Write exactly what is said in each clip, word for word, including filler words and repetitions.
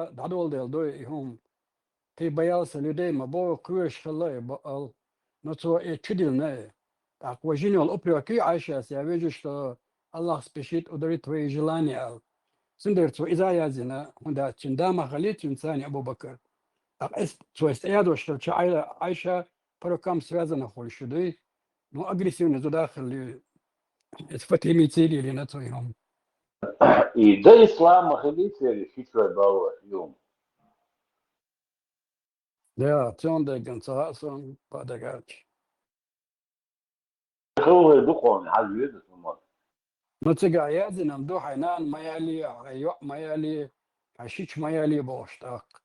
дӀадоладелла ду и хӀума. Ты боялся людей, ма бо, кхоьруш хилла и бо-, ал. Но цо и чудилна и. ТӀаккха вай жинел упрек ю Ӏайшас, я вижу, что Аллах спешит удовлетворить твои желания, ал. Цундела цо иза а яздина, хӀунда аьлча цуьнан да ма хилли, цуьнан цани Абу Бакр. ТӀаккха эс-, цо эс тӀаядош хилча, Ӏай-, Ӏайша пророкам связана хуьлуш ю дуй. Ну, агрессивный зуда хилли, эс фатимиций лелийна цо и хӀума. И до ислама хилли церан ши чой балла юм. Да, цундаган ца хаьа сон бадагач. Хилла ду кхоана, хьал веза сумал. Ну, цига яздина ду, хьайн нана ма яли, хьайн йоӀ ма яли, хьайн шича ма яли бохуш тӀаккха.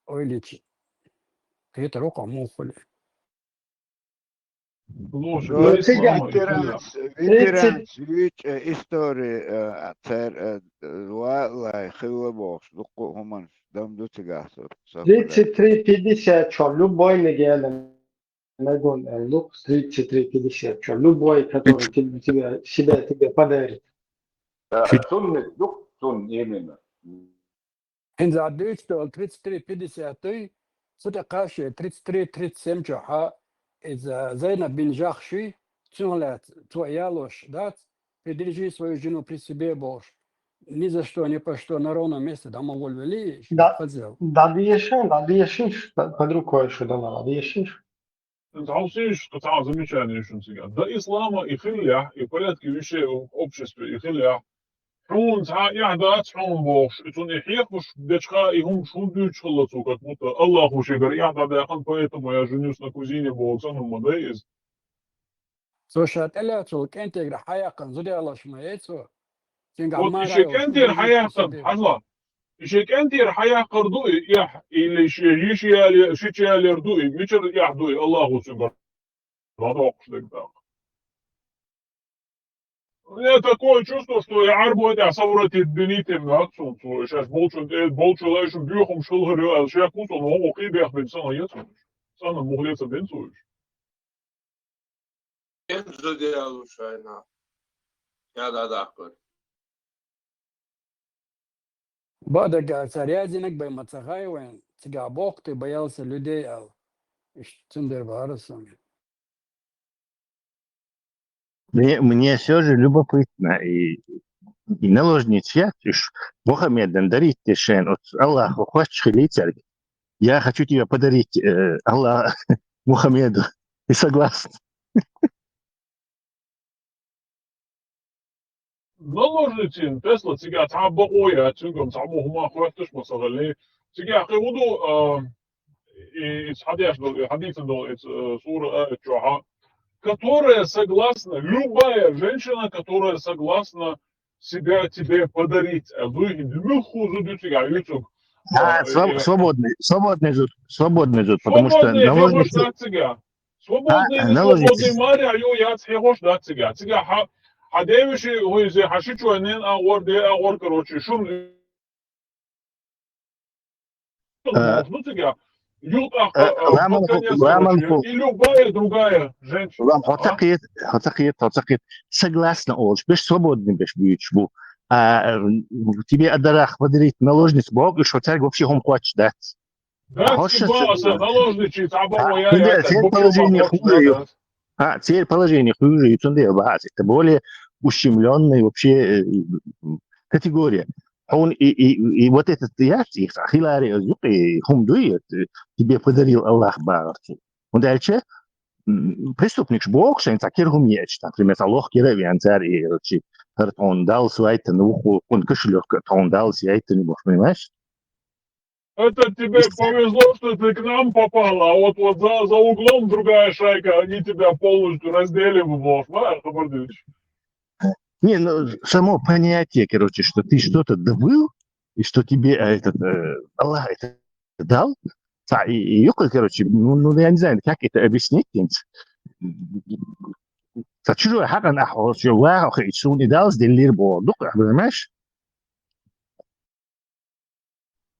Ойличи. Кхетар ву кхо муха хуьлу. Лучше Ну, до цига ислама и ветеранс, хилла. Ветеранс, вича истори, э, цар, э, ва лай хилла бохуш, дуккха хӀуманаш дам ду цигахь со, со Тридцать три пятьдесят чо, любой неделя. Нагон, э, лук, тридцать три пятьдесят чо, любой, который тебе, тебя, себя тебе подарит. Э, Ши- Цунна, ду, цунна именно. ХӀинца дуьйцу долу тридцать три пятьдесят дуй, цу тӀе кхаьчча тридцать три тридцать семь чохь, иза Зайнаб бин Жахш ю, цунах лаьцна цо ялош дац, придержи свою жену при себе бохуш. Ни за что, ни по что на ровном месте дӀа ма волавели, Да, хазел. Да дешин, да дешиш, под, под рукой шу дала, да дешиш. Зовсиш, что там замечание ещё всегда. До ислама и хиллях, и порядке вещей в обществе и хиллях. Хьуна цхьа эхь дац хьуна бохуш, и цунна и хьехамаш дечха, и хӀумаш хӀунда дуьйцуш хилла цо, как будто Аллахо шегара эхь дӀадаьккхина, поэтому я женюсь на кузине боху, ца хӀума ма дай иза. Цо ша тӀелаьцул кӀентегара хьаяьккхина зуда ялош ма яй цо. Цуьнга Вот и мара шен йолуш кӀентера хьаяьккхина, хьажал. И шен кӀентера хьаяьккхар ду и эхь, или шен йиша яле-, шича ялер ду и, мичара эхь ду и, Аллахо цуьнгара дӀадоккхуш дерг даккха. У меня такое чувство, что и Ӏарбой тӀехь совратить бинитем вац цунца, и шаьш болчун тӀе, болчу лайшун боьхамаш хилхар ю аьлла, шек ву цунна, вон кхий бех бен санна яц уьш. Санна мухлеца бен цо уьш. Эн зуда ялуш шайна. Я да даккхар. Баъ дагахь цара яздинарг бен ма ца хаьа вайн, цигахь боху, ты боялся людей, аьлла. Иштта цундела бахара сан. Мне, мне всё же любопытно, и, и наложниц яц уьш Мухаммедан дарить деш шайна, оцу Аллахо хоттуш хилий цаьрга. Я хочу тебя подарить, э, Аллах, Мухаммеду. Ты согласна? Наложницийн тесла цигахь цхьа а бакъо яц, цуьнгара цхьа а боху ма хоьттуш ма ца хилли. Цигахь кхин хӀун ду, а, и, и хьадеш долу, и хьадийцина долу, и, э, сура аят чохьа, которая согласна, любая женщина, которая согласна себя тебе подарить, а вы, муьлхха зуда ю цигахь юьцург. А, А, своб-, э, свободный, свободный зуд, свободный зуд, потому что свободный наложница дац цигахь. Свободный, а, не свободный, наложница. Маря ю яц хьехош дац цигахь. Цигахь хьа, хьа девиши, хӀу иза, хьа шичой нен агӀор, де агӀор, короче, шун Э, ну, цигахь. Юкъахь, э, э, ламан под конец, ламан короче, и любая другая женщина. Лам, хьо ца кхета, хьо ца кхета, хьо ца кхета. Согласна олуш, беш свободный беш буьйцуш бу. А, э, тебе дарах подарить наложницу боху, и шо цаьрга вообще хӀума хоттуш дац. Дац, хьо ша боху, аса наложници цхьа боху, а, я, я, церан положение хуже ю. А, церан положение хуже ю, цундела бац. Это более ущемлённая вообще, э, категория. Хьуна и, и, и вот этот яц, и хиларе юкъе хӀума дуй, это тебе подарил Аллах бахарцу. ХӀунда аьлча, м, преступникаш боху шайн цхьа кира хӀума еача, например, цхьа лох кира а веана цара, и, короче, хӀара тхуна Далла свайтана ву, хӀун кошелёк тхуна Далла свайтана ву, понимаешь? Это тебе повезло, что ты к нам попал, а вот, вот за, за углом другая шайка, они тебя полностью разделим, вот, ма, хабар дуьйцуш. Не, ну, само понятие, короче, что ты что-то добыл, и что тебе, а, этот, э, Аллах это дал, ца-, и, и юкъа, короче, ну, ну, я не знаю, как это объяснить, хӀинца. Ца чужой хьакъан ахь, короче, ваха хи, суна и Далла деллира боху, дукха, понимаешь?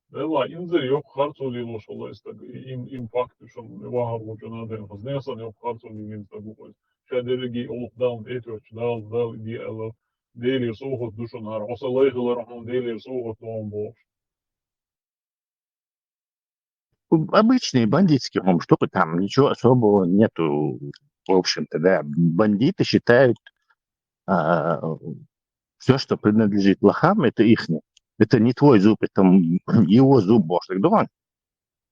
Делла, инзаре йоккха харцо лелош хилла и стаг, и, им, им факт шуна вахар гӀо чӀогӀа дерриг хаза. Нехан йоккха харцо лелийна стаг ву-кх иза. Ша дерриге а гӀуллакх Далла тӀе а тоьттуш, Далла, Далла иде аьлла, Делера совгӀат ду шуна хӀара. Хьо сан лай хилар хьуна Делера совгӀат ду хьуна бохуш. Обычные бандитские, ну, штука, там ничего особого нету, в общем-то, да. Бандиты считают, а, всё, что принадлежит лохам, это ихнее. Это не твой зуб, это, м, его зуб, боже, так давай.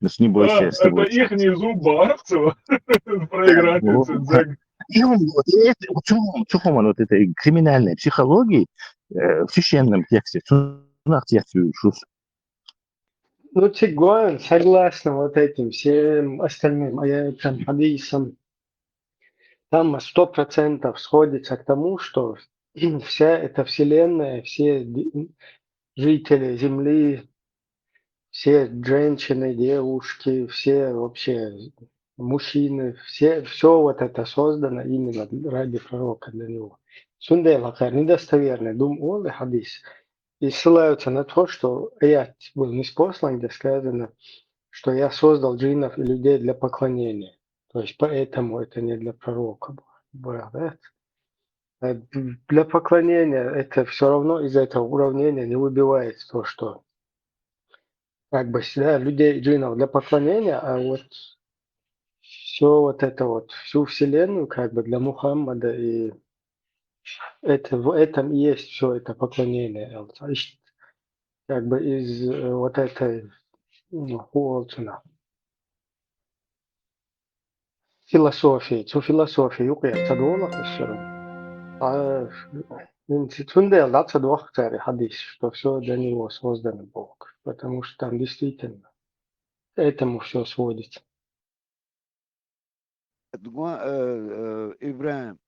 Ну, с ним больше, а, если это больше. Ихний зуб, бахцева. Проиграть. Ну, это за- И он, вот, и это, вот чё он, чё он, вот этой криминальной психологии, э, в священном тексте, цунах текст шус. Ну, цигуан, согласно вот этим всем остальным аятам, хадисам, там сто процентов сходится к тому, что вся эта вселенная, все ди-, жители Земли, все женщины, девушки, все вообще мужчины, все, всё вот это создано именно ради пророка, для него. Цундела хар недостоверный дум ол хадис. И ссылаются на то, что аят был ниспослан, где сказано, что я создал джиннов и людей для поклонения. То есть поэтому это не для пророка было, да? Э, для поклонения это всё равно из этого уравнения не выбивается то, что как бы, с-, да, людей и джиннов для поклонения, а вот всё вот это вот, всю вселенную как бы для Мухаммада, и это, в этом и есть всё это поклонение, э, вот, а ищ-, как бы из, э, вот этой, ну, хуолчуна. Философия, цу философия юкъе ца дола хӀусара. А, ин ци-, цундела дац ца дохка цари хадис, что всё для него создано Бог, потому что там действительно этому всё сводится. Дгуа-, э, э, Ибрахим,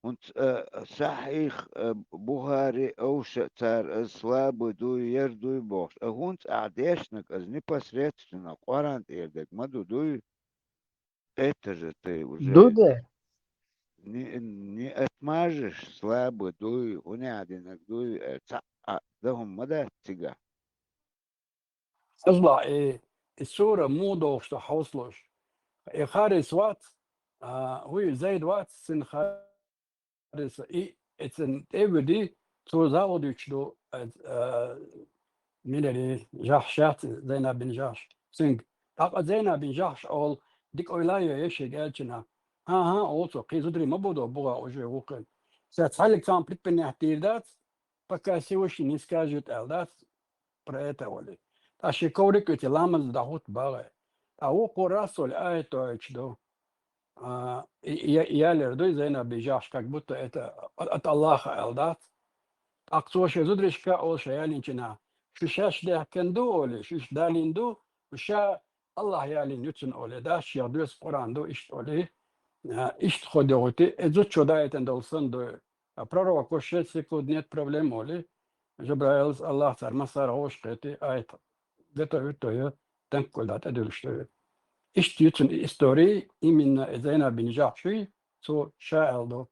хӀунц, э, сахьих, э, Бухари, овша цар, э, слабый дуй, ер дуй бохуш. Э, хӀунц ахь дешнаг, аз непосредственно Къуръан тӀера дерг ма ду дуй? Это же ты уже. Ду де? Не, не отмажешь, слабый дуй, хӀунех динарг дуй, э, цхьаъ а дан хӀума ма дац цигахь. Хьажал, и, и сура муха догӀуш ду хьовсалуш. И Харис вац, а, хӀуй Зайд вац, цуьнан Харис, и, и цуьнан тӀе а вуьди, цо загӀо дуьйцуш ду, а, а, милари, Жахьш яц, Зайнаб бин Жахьш. Цуьнга. ТӀаккха Зайнаб бин Жахьш олу, дика ойла а йо, ешига аьллачунна. ХӀан-хӀа, олу цо, кхин зударий ма бодо бухахь уже вукхуьнан. Сан цхьаьллиг цхьамма предпринять дийр дац, пока Всевышний не скажет, аьлла дац. Про это олий. Ткъа шен коврик оьций ламаз дӀахӀутту бахьа. Ткъа вукхо расцоль аят доуьйтуш ду. А, и, и, и ялер дуй Зайнаб бин Жахьш, как будто это от, от Аллаха аьлла дац. ТӀаккха цо шен зударшка олу ша ялийначунна, шу шаьш даьхкина ду олий, шу иштта далийна ду, ша Аллах ялийна ю цунна олий, дац, шех доьза Къуръан ду иштта олий. А, иштта хо догӀуьйту, и зудчо даийтина долу санна ду. А пророко шесть секунд нет проблем олий. Жабраилас Аллах цара массара гӀовш кхетий, аят готовить до ю, танккуьлла дӀа тӀедуьллуш ду ю. Иштта ю цуьнан истори, именно Зайнаб бин Жахьшуй, цо ша аьлла ду.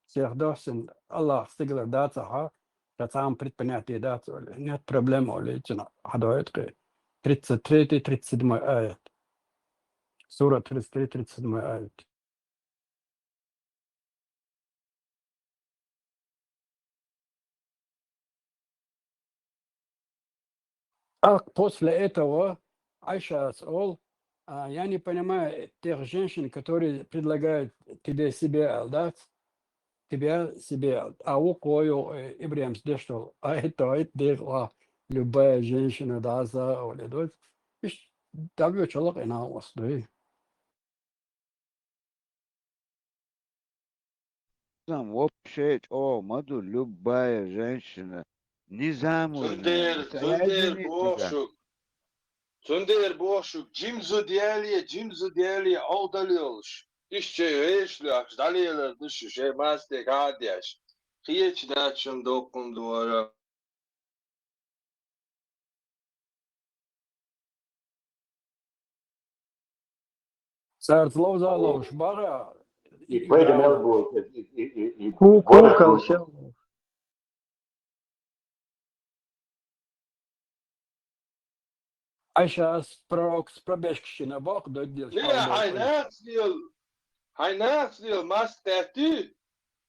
Сех доссина Аллах стигалара дацахьа, ша цхьамма предпринять дац олий. Нет проблем олий, цуьнан хьадоуьйту кхин. Тридцать третий, тридцать седьмой аят. Сура тридцать три, тридцать седьмой аят. А после этого Айшас ол, а, я не понимаю тех женщин, которые предлагают тебе себя, аьлла дац, тебя себе, аьлла. А вукхо йо, э, Ибрахимс деш долу, а это, а это дехла, любая женщина, да, за, олий ду. Иштта дагавечу лакъина оцу дуй. Низам вообще чӀогӀа ма ду, любая женщина. Низам ву. Цундела, цундела боху шуьга. Цундела боху шуьга, жима зуда яле, жима зуда яле, Ӏовдал йолуш. Иштта шайн вешан лоьхуш дӀалелар ду шу, шайн мастега хьа а деш. Кхечу дац шуна доккхун дора. Цаьрца ловза а ловзуш бара, и пайда мел бу, и, и, и, и Ку-, кукал шел. Айшас пророк с пробежкой шина боккха дойддилаш. Не, хьайн нахаца лела, хьайн нахаца лела маска теттий?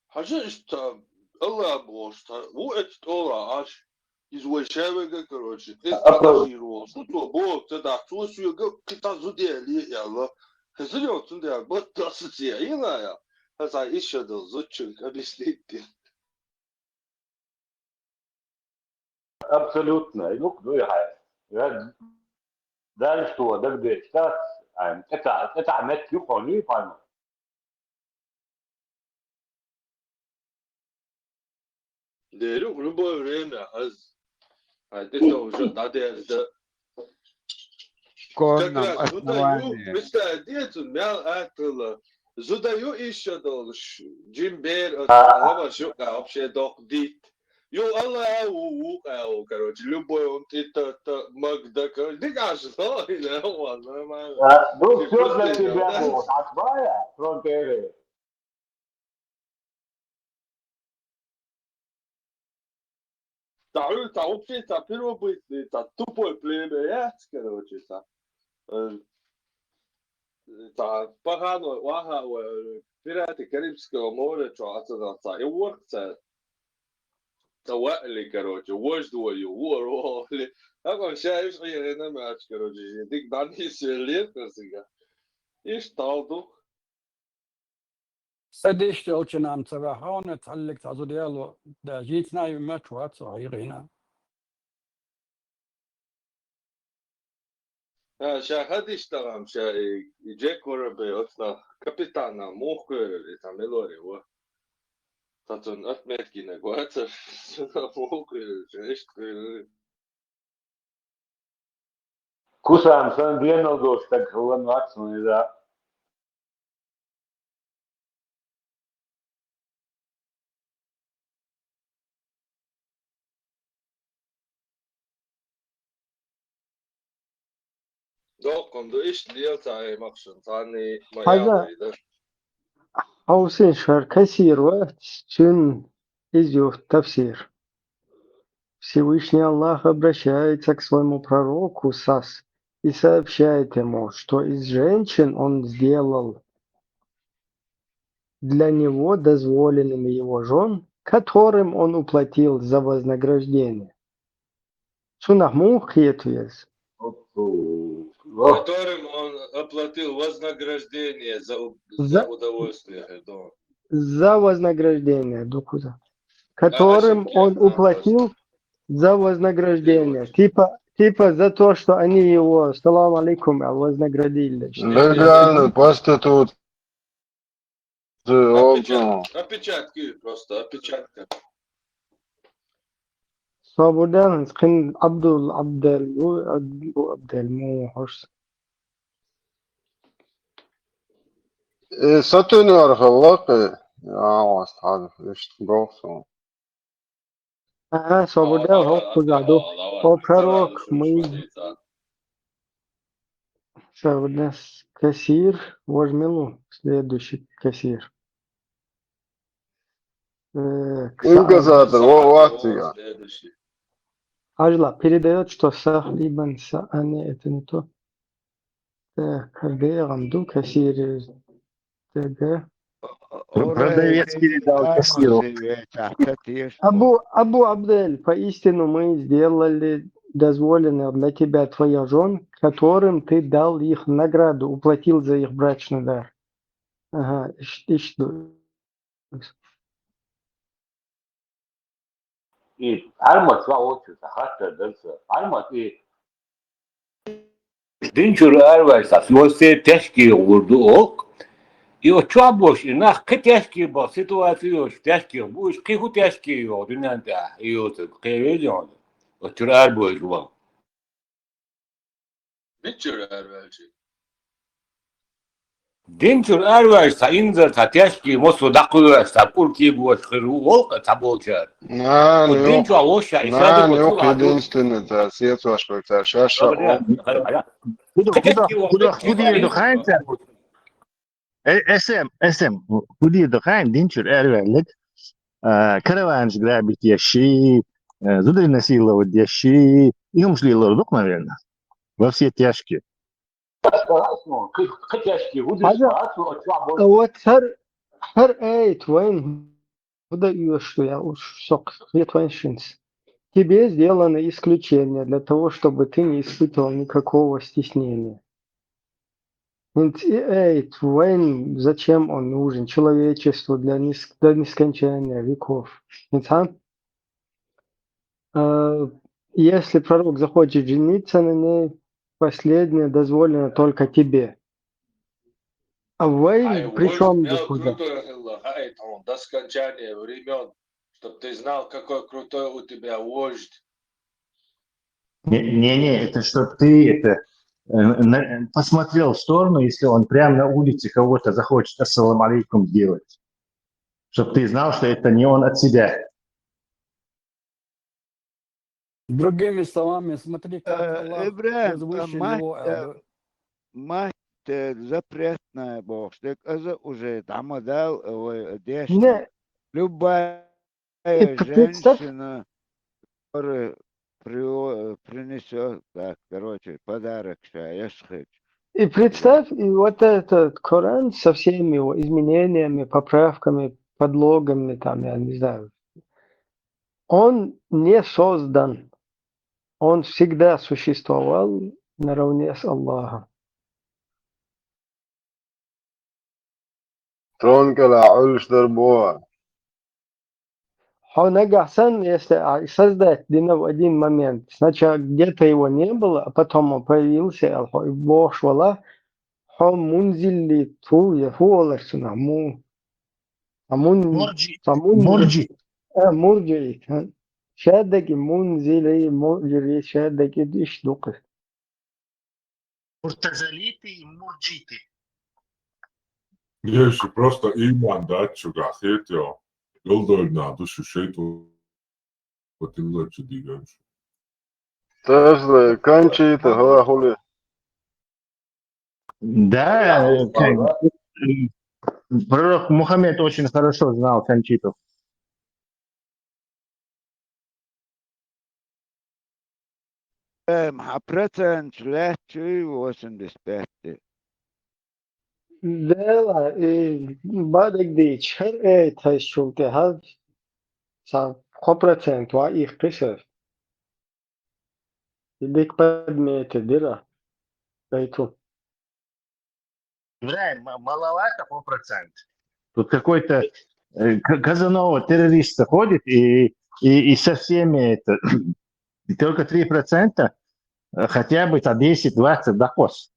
Хьажа иштта, Аллах бохуш, ву эцу тӀолахь Ӏаш. Иза вай шаверга, короче, тӀе Абсолютно. Ца хӀиро, цо боху, ца дахь, цо соьга кхин цхьа зуда яьлла, яьлла. Хезар йоцу, цундела баттал аса ца яьлла, я. Хьан цхьа ишшадолу зудчуьнга объяснить дина. Абсолютно. И ну, ну, я, я дальше что, дагдеш, да? Ай, это, это мет юхон, не пойму. Деру, любое время, аз, ай, ты что, уже надежда. Как раз зуда ю, представь, де цунна мел аттала. Зуда ю ишша долуш, жимма бер, а, ламаз ю, а, вообще доккха дитт. Ю, Аллах, а, ву, ву, а, ву, короче, любой он, и та, та, Магда, короче, дика аш, но, и да, ладно, нормально. А, ну, всё для тебя было, Атбая, фронт Эры. Цхьа хӀума, цхьа вообще, цхьа первобытный, цхьа тупой племя яц, короче, цхьа, э, цхьа паханой, ваха, э, пираты Карибского моря, чё, а цхьа, цхьа, и ворхӀ цхьа, цхьа ваьӀли, короче, вождь вою, вор, вор, вор. ХӀокхо ша иш Ӏехина маьрча, короче, дика дӀанисвеллера тхо цига. Иштта талду. Сан деш йолчу нам ца ваьхьа, хьуна цхьаллиг цхьа зуда яло, да, жийцна ю мачу вац, хьо хьийгӀина. Ша хадиш тагӀам, ша и, и Джек Воробей, оцна капитана, мух кхоьрар, и цхьа мелори ва. Цхьа цунна отметкинаг вацар, цунна мух кхоьрар, ша иштта кхоьрар. Кусам сан денал долуш стаг хилла вац, ну, и да. Доккхун ду, иштта лела ца Ӏемахшан, царний ма Хьажа, ялдой дар. Хьовсин шар кассир ва, цуьнан иза ю тафсир. Всевышний Аллах обращается к своему пророку Сас и сообщает ему, что из женщин он сделал для него дозволенными его жён, которым он уплатил за вознаграждение. Цунах муха кхета веза? Которым он оплатил вознаграждение за у-, за За удовольствие, да. За вознаграждение, дукхуза. Которым он уплатил за вознаграждение. Типа, типа за то, что они его, салам алейкум, а вознаградили. Легально, проститут. Опечатки просто, опечатка. Собурдан, кхин Абдул Абдел, Абдул Абдел, му хьуш. Э, сатуьнара хилла кхин. Я, вас хьан, иштта гохсун. Ага, собурдан, хӀокхуза ду. О, пророк, мы. Собурдан, кассир, вож мила ву, следующий кассир. Э, Инкассатор, во, вац цигахь. Хьажал, передаёт, что Сахл ибн Саъани, это не то. Так, хӀара дегӀан ду, кассир, ТГ. Продавец передал кассиру. Абу, Абу Абдель, поистину мы сделали дозволенных для тебя твоих жён, которым ты дал их награду, уплатил за их брачный дар. Ага, иш-, иштта ду. И хьарма чу вочу, ца хаттар дар ца. Хьарма и дин чуьра араваьлча, ца, йо, се тешке гӀур ду оха. И оцу чохь болуш и нах кхин тешке баха ситуаци йолуш тешке бу, уьш кхин хӀун тешке йогӀу дуьнен тӀехь, и йоцург кхевеза йогӀу. Оцу чуьра арабоьжуш бу. Мичара араваьлчи? Дин чуьра араваьлча, цхьа инзар, цхьа тешки, массо даккхалвеш, цхьа кӀуркий бош хир ву, волкъа цхьа болчара. Нана, дин чохь вовшах и нана, садугу юкъа единственный, цхьа сецош бара, цхьа шаша. Худо, худо, худо, худо, худо, худо, худо, худо, худо, худо, худо, худо, Э, эсэм, эсэм, хӀун дийр ду хаьий, дин чуьра араваьлларг, а, караванаш грабить еш ши, а, зударий насиловать деш ши, и хӀумаш лелор ду-кх, наверное. Во все тяжкие. Хьажа, а вот хӀара, хӀара аят вайн хӀун дан оьшу я, уж со кхета вайн шинца. тебе сделано исключение для того, чтобы ты не испытывал никакого стеснения. Ведь и, эй, вайн, зачем он нужен человечеству для, нес- для нескончания веков? Ведь, а? Э, если пророк захочет жениться на ней, последнее дозволено только тебе. А вайн при чем здесь? До скончания времен, чтоб ты знал, какой крутой у тебя вождь. Не-не, это чтоб ты это э, на- посмотрел в сторону, если он прямо на улице кого-то захочет ассалам алейкум сделать. Чтоб ты знал, что это не он от себя. Другими словами, смотри, как Э, Аллах Ибрагим, возвыше мать, него, э, э, мать э, запретная бог, так это уже дамадал, ой, дешна. Не, Любая И п- представь- женщина, которая принесет, так, короче, подарок, ша, я ж хочу. И представь, и вот этот Коран со всеми его изменениями, поправками, подлогами, там, я не знаю, он не создан. Он всегда существовал наравне с Аллахом. Тронкала улш дарбо. Хьо нагахь санна, если а, создать дина в один момент, сначала где-то его не было, а потом он появился, а хьо и бохуш вала, хьо мунзили ту, я фу олаш цунах, му, а мун, Мурджи. а мун, Мурджи. а, мурджи, а. Шадаги мунзили, мурджи, шадаги иш дукхи. Муртазалиты и мурджиты. Еши просто иман дачуга хетио. Йолдольна душу шейту. Вот и лучше диганш. Тажле, кончита, хала хули. Да, э, как, э, пророк Мухаммед очень хорошо знал Кончиту. Эм, а процент лет чуй восемьдесят пять. Дела, и бадагдич, хер эй тайшулте, хал са хо процент ва их писар. И бик подмете дира. Айту. Ибрагим, м- маловато по процент. Тут какой-то э, К- Казанова террорист ходит и, и, и со всеми это, и только три процента, э, хотя бы там десять-двадцать дакъос.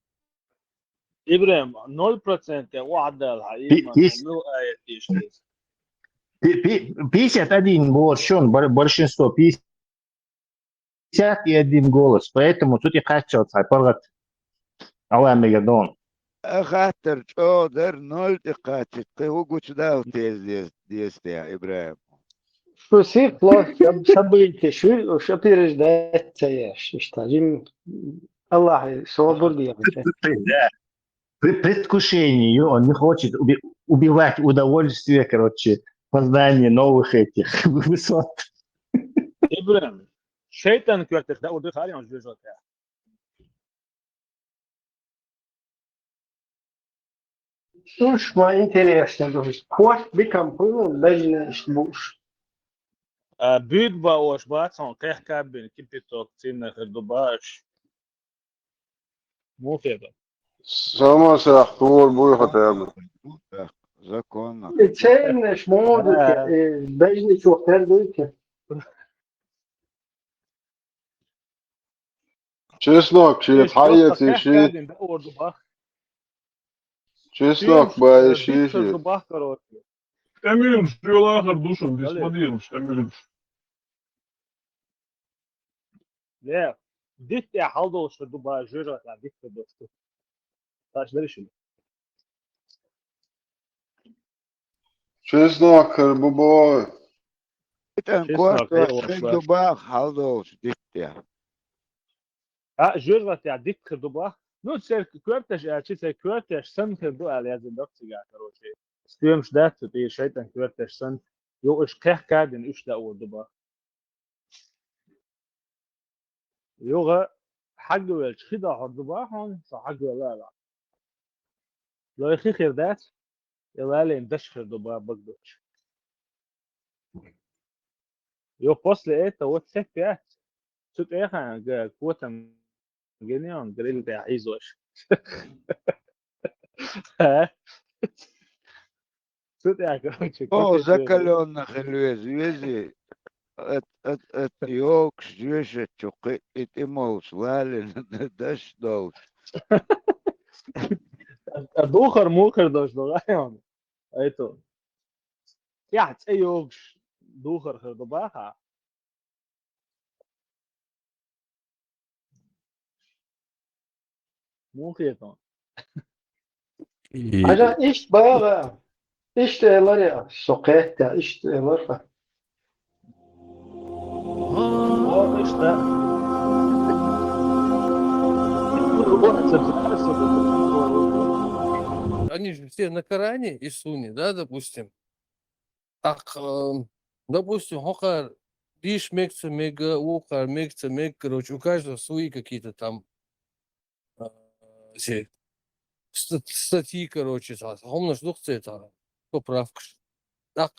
Ибрагим, ноль процент я ваъдал ха Пи- иман, пис- ну аят ишкис. Пи- пи- пятьдесят один был, что он, бор- большинство, пятьдесят и один голос. Поэтому тут и качал цай паргат. Алла мега дон. Хаттар чӀодар ноль тӀе кхачит, кхы хӀу гучудал тез дес дес те, Ибрагим. Шу сих ло событие, шу шу переждать цая, ишта жим Аллах собур диягача. Да. При- Предвкушение, он не хочет уби- убивать удовольствие, короче, познание новых этих высот. Ибрагим, шайтан кертех да урды харин жужота. Слушай, ма интересно, думаешь, кофе бикам пылу, даже не будешь. А биг ба ош ба цон кех кабин кипяток цинна хер ду баш. Муфеда. Самосах тур буй хотя бы. Законно. И ценишь моду, и даже не чухтер дуйте. Чеснок, чи хайя ци ши. Орду бах. Чеснок бай ши ши. Бах, короче. Эмилш, жолахар душун, дисмадилш, эмилш. Не, дит я халдолш ду ба жужота дит ду. Таш деришин. Чеснок хер бубой. Итан Чеснок, кофе хер шин бубой. Дубах халдолш дит я. А жужота дит хер ду ба. Ну, цер кертеш, а чи цер кертеш сан хер ду а лезен док цига, короче. Стюмш дат, ты шайтан кертеш сан. Йо, уж кех кадин уж да орду ба. Юга хьагвелч хида хор ду ба хон, со хьагвела ла. Лой хи хир дат, илалин даш хер ду ба багдуч. Йо, после этого вот цепь пять. Цу тӀехьа га-, котам генион гриль тӀехь хьийзош. Ха? Цу тӀехь, короче, О, кофе закалённа хила вези, вези. Ат, ат, ат, йокуш, жуьшачу кхи-, и тӀе молуш лалина даш долуш. А духар мухар долуш до район. Ай то. Я, цӀе йогуш духар хир до баха. Муха хетон? И Хьажа, иштта бара. Иштта элар я, со кхетта, иштта элар ха. О, иштта. Они же все на Коране и Сунне, да, допустим. Так, э, допустим, хӀокхара дийш мега ца мега, вукхара мега ца мега, короче, у каждого свои какие-то там, э, все ст-, статьи, короче, цхьа, хӀуманаш ду-кх церан цхьа поправкаш. Так,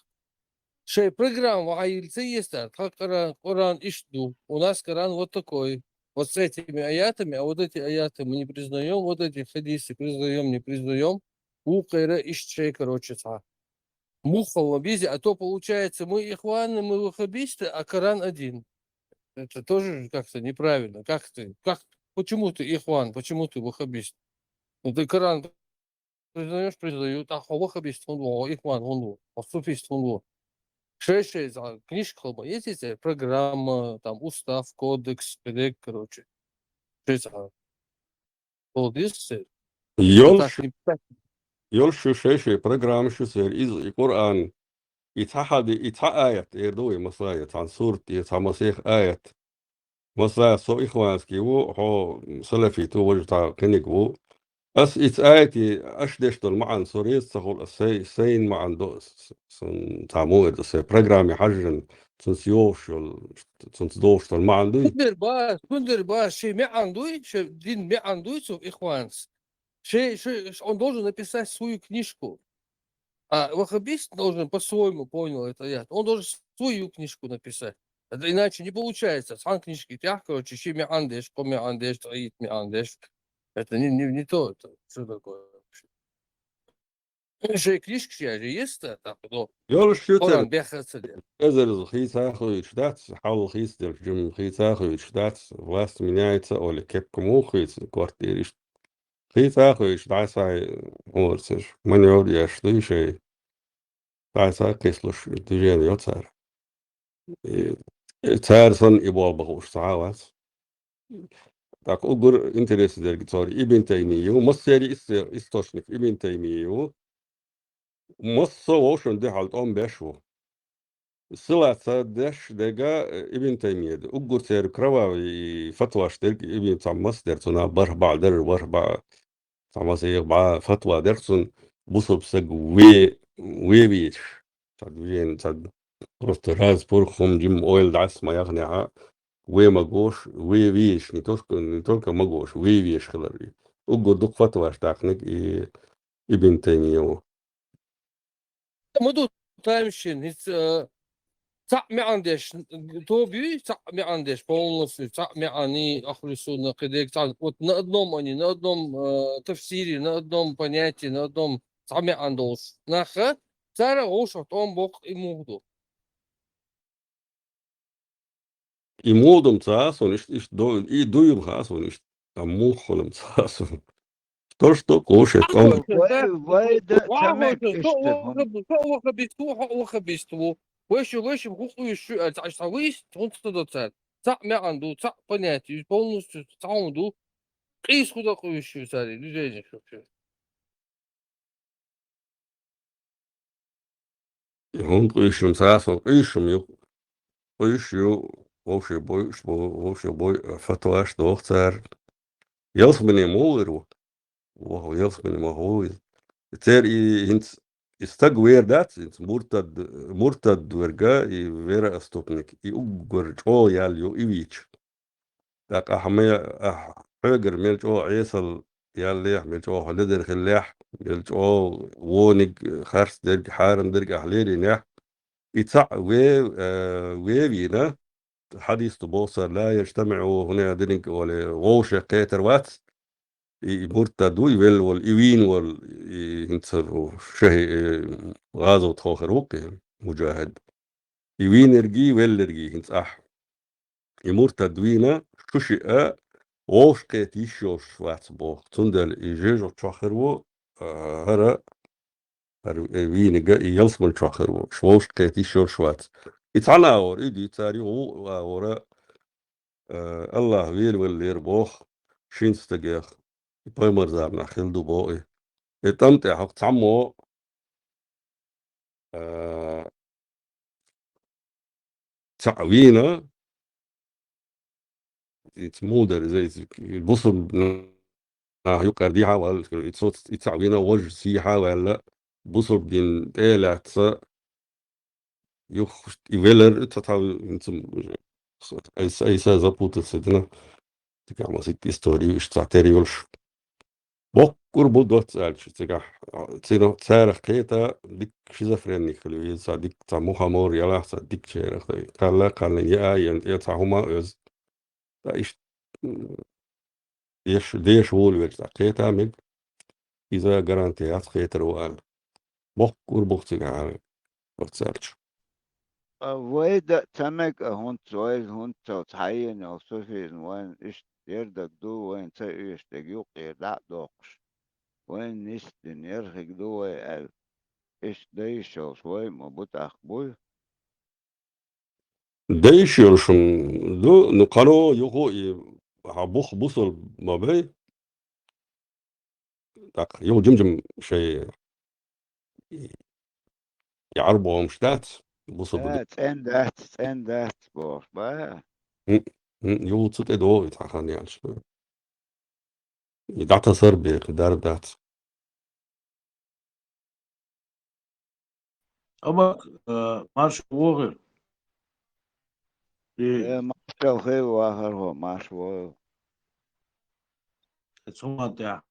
шайн программа вахьа йилла ца естар, тхан Коран, Коран иштта ду, у нас Коран вот такой, вот с этими аятами, а вот эти аяты мы не признаём, вот эти хадисы признаём, не признаём, вукхара иштта шайн, короче, цхьа. Муха ма беза, а то получается, мы ихваны, мы ваххабисты, а Коран один. Это тоже как-то неправильно. Как ты, как, почему ты ихван, почему ты ваххабист? Ну, ты Коран признаёшь, признаю, а хьо ваххабист хӀунда ву, хьо ихван хӀунда ву, хьо суфист хӀунда ву? Шай-шай, а, книжка хила ма еза, программа, там, устав, кодекс, кхидерг, короче. Шай, а, Молодец, кстати. Йолуш, Наташа, не писать. Йолуш ю шай-шай программаш ю церан, иза и Къуръан, и цхьа хьади-, и цхьа аят эр ду вай, масала, я цхьана сурат, я цхьа масех аят. Масала, со ихванский ву, хьо салафит ву, важа цхьа кхиниг ву. Ас и цхьа аят, аш деш долу маьӀна со реза ца хуьлу, ас сай-, сайна маьӀна до, с-, сан цхьа мо эр ду, сайн программе хьажжина, цунца йогӀуш йолу, цунца догӀуш долу маьӀна дуй? Кундер баш, кундер баш, шен маьӀна дуй, шен дин маьӀна дуй цу ихванца. Шен, шен, он должен написать свою книжку. А ваххабист должен по-своему понял это аят. Он должен свою книжку написать. Это иначе не получается. Цхьана книжки тӀехь, короче, ши маьӀна деш, кхо маьӀна деш, тӀаит маьӀна деш. Это не, не, не то, это что такое вообще? Шайн книжкаш яжа еза, так, но Йолуш ю Къуръан церан бехха ца де. Эзарза хийца а хуьйцуш дац, хьал хийца делча жимма хийца а хуьйцуш дац, власть меняется, оле кепка муха хуьйцу, квартира иштта. Хийца а хуьйцуш, дӀа-схьа хӀора цераш манёвр еш дуй шай. ДӀа-схьа кхислуш движение йо цара. И, и цара санна и болх бан хууш цхьа а вац. ТӀаккха уггар интересно дерг цара Ибн Таймия ю, массеран а ис-, источник Ибн Таймия ю. Массо а вовшашна дуьхьал тӀом беш ву. Силаца деш дерг а Ибн Таймия ду. Уггар церан кровавый фатваш дерг Ибн, цхьа массадар цунах бархӀ бӀе дара, бархӀ бӀе, цхьа массаех бӀе фатва дерг цунна бусалба стаг ве-, ве везаш. Цхьа движение, цхьа просто раз пурх хӀума жимма ойла дӀаса ма яхнехьа, ве ма гош, ве везаш, не только, не только ма гош, ве везаш хилар. Уггар дукха фатваш даккхниг и Ибн Таймия ву. Ма ду таймашин, хӀинца, э, цхьаъ маьӀна деш, тоба юй, цхьаъ маьӀна деш, полностью, цхьаъ маьӀна, ахлу сунна, кхидерг, цхьа, вот на одном они, на одном, э, тафсире, на одном понятии, на одном цхьа маьӀна долуш. Наха, цара вовшах тӀом боккху и муха ду. И модам ца а суна, иштта, иштта до-, и дуйла ха а суна, иштта, а муха хуьлам ца а суна. То, что кушает, он Вай, вай да ца мегаш иштта хӀума. Ваххабист ву, хьо ваххабист ву. Вайша, вайша хӀун къуьйсуш ю аьлла, цхьа, цхьа вуйса, хӀунда ца до цара? Цхьаъ маьӀна ду, цхьаъ понятие, полностью цхьа хӀума ду. Къийса хӀун дан къуьйсуш ю цара, движение вообще. И хӀунда къуьйсуш ю, ца а суна къуьйсуш ю, къуьйсуш ю, вовше бойуш бу, вовше бой, фатваш доху цара. Ялсмане муха вер ву? Ваха ялсмане ма ву иза. Церан и хӀинца, и стаг вер дац, хӀинца муртад, муртад верг а, и вероотступник, и уггар чӀогӀа ял ю и вийча. ТӀаккха ахьа ме-, ахьа хьоьгара мел чӀогӀа Ӏесалла яллехь, мел чӀогӀа хьо ледара хиллехь, мел чӀогӀа вониг, харц дерг, хьарам дерг ахьа леринехь, И цхьаъ ве-, э, вевийна, хьадис ду боху цара, ла яжтамиъу, хӀуна диниг оле, вовшех кхетар вац, и, и муртад ву, и велла волу, и вийна волу, и хӀинца шахӀи-, э, гӀазот хьо хир ву кхин, мужахӀид. И вийнаргий, велларгий хӀинца ахь. И муртад вийна, шу шиъ а вовшахкхета йиш йолуш вац боху. Цундела и жоьжахати чохь хир ву, а, хӀара, хӀара, э, вийнига и ялсамани чохь хир ву. Шу вовшахкхета йиш йолуш вац. И цхьана агӀор, и дуьйцу цара юха ву агӀора, а, Аллах велаваллера боху, шина стагех, и пайхамар заманахь хилла ду боху и. И тӀам тӀехь хӀокху цхьаммо, а, цхьаъ вийна, иза муха дара, иза, иза бусурба нах юкъара дехьа а ваьлла, и цо, и цхьаъ вийна, важа сехьа а ваьлла, бусурба дин тӀе а лаьцна, юха и велар, ца тхьа, хӀинца, айса, айса запутаться дина. Цигахь масийтта история, иштта цхьа тера йолуш. Боккъур бу доцца аьлча, цигахь, цина-, царах кхета дика шизофреник хила веза, цхьа дика, цхьа мухамор ялахь, цхьа дика черах. Кхалла, кхаллин яа, ян тӀе цхьа хӀума а оьзу. Ткъа иштта, м, деш, деш волавелча цхьа кхета мега, иза гарантия яц кхетар ву аьлла. Боккъур бу цигахь аьлла, доцца аьлча. А вай дан ца мега а хӀунца, вай хӀунца цхьа йина йолу суфизм, вайна иштта ярдиг ду, вайна ца оьшург юккъера дӀа а доккхуш, вайна нисдина ярхиг ду вай аьлла, иштта дан йиш йолуш вай а ма бу тӀаккха, буй? Дан йиш йолуш ма ду, ну, кхано юха и хьан бух бусурба ма бай. ТӀаккха юха жим-жим шайн и Ӏарбойн хӀумаш дац, бусурба А, ду. ЦӀена дац, цӀена дац бохуш, ба? М, м, юха цу тӀе догӀу и цхьа хан яьлча. И дӀатасар бехи, дар дац. Амма, э, марша вогӀийла. И Э, маршалла хила вахара хьо, марша вогӀийла. Цу хӀуманна тӀехь,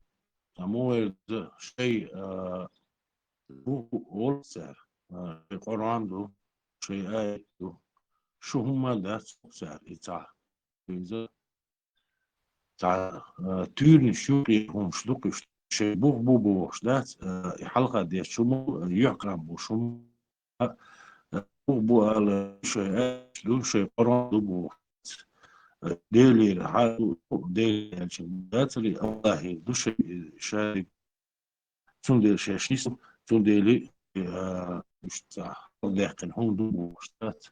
ца муха вайла шай, а, ву-, ву-, волу цара, а, шай Къуръан ду, шай аят ду. Шу хӀумма дац цара и цхьа. Иза цхьа, а, туьйранаш юкъера хӀумаш ду-кх уьш. Шай бух бу бохуш дац, а, и хьалха деш хӀума, а, юьхькӀам бу хӀума. А, а, бух бу ала, шай аят ду, шай Къуръан ду боху. А, Делера хьал ду, Делера аьлча дацари, Аллахера ду шай, шай. Цундела шаьш нису, цундела, а, уьш цхьа хьалдаьккхина хӀума ду бохуш дац.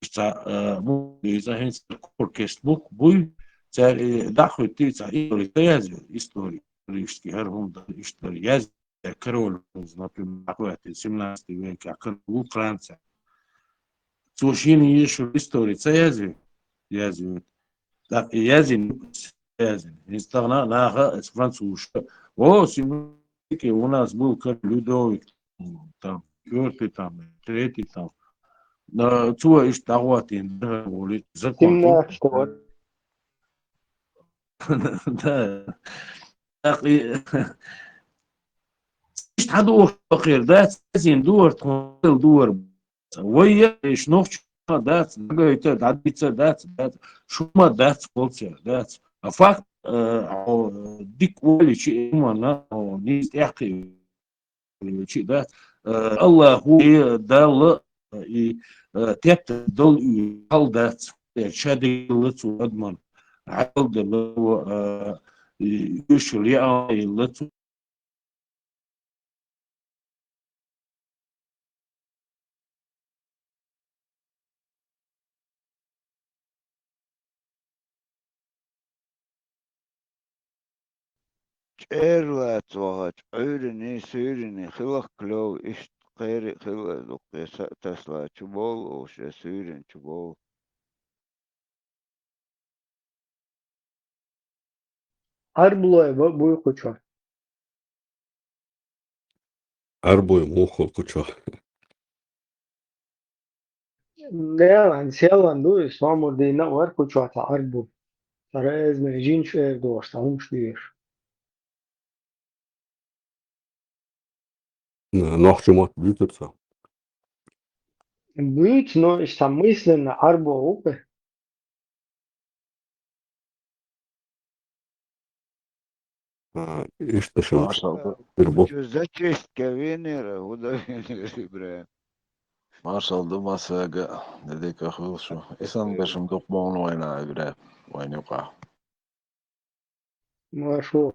Уьш цхьа, а, бу, иза хӀинца кхур кест бух буй, цара, э, дӀахуьттий цхьа истори ца язве, истори. Исторически хӀара хӀума дан иштта яз-, Король, например, дӀахӀоьттина семнадцатый векехь Король ву Франция. Цо шена езаш йолу истори ца язве? Язве. ТӀаккха и язйина, язйина. ХӀинца тахана наха, эс французша. О, семнадцатый веке у нас был король Людовик, там, четвёртый, там, третий, там. А, цо иштта дӀахӀоттийна, дӀахӀоттийна, закон. Семнадцатого. Да. ТӀаккха и, иштта хьан духуш бакъера дац, цаьзина духар тхуна духар. Вай я, иш нохча ма дац, дагайта, дӀадийца дац, дац, шу ма дац кхолцер, дац. А факт, э, хьо дика оличи, иманна, хьо нийса тӀаьхье чи дац. Э, Аллаху, э, Далла, э, и, э, тетта дол и хьал дац. Э, ша дегилла цу адаман. Хьал делла, э, и уьшал яа елла цу. ЧӀералаца вахача, Ӏуьйранний, суьйранний хиларх клёв, иштта кхерий хила ас дуккхе са а тасалачу болу, оша суьйранчу болу. Ӏарбулой ба-, буй кху чохь? Ӏарбой муха хуьлу кху чохь? Делан, селан ду, и сомурдийна а вара кху чохь цхьа Ӏарбу. Цхьа реза жин чӀер дохуш, цхьа хӀумаш доьшуш. Нохчийн мотт буьйцура цо. Буьйцу, но иштта мысленно Ӏарбо ву-кх. А, иштта шуна. Маршал ду. Бир бу. Чу зачистка венера, хӀун до венера, ИбрахӀим? Маршал ду массаьрга, де дика хуьлда шу. И санна бешан дукха бовна вайна, ИбрахӀим, вайна юкъахь. Маршо.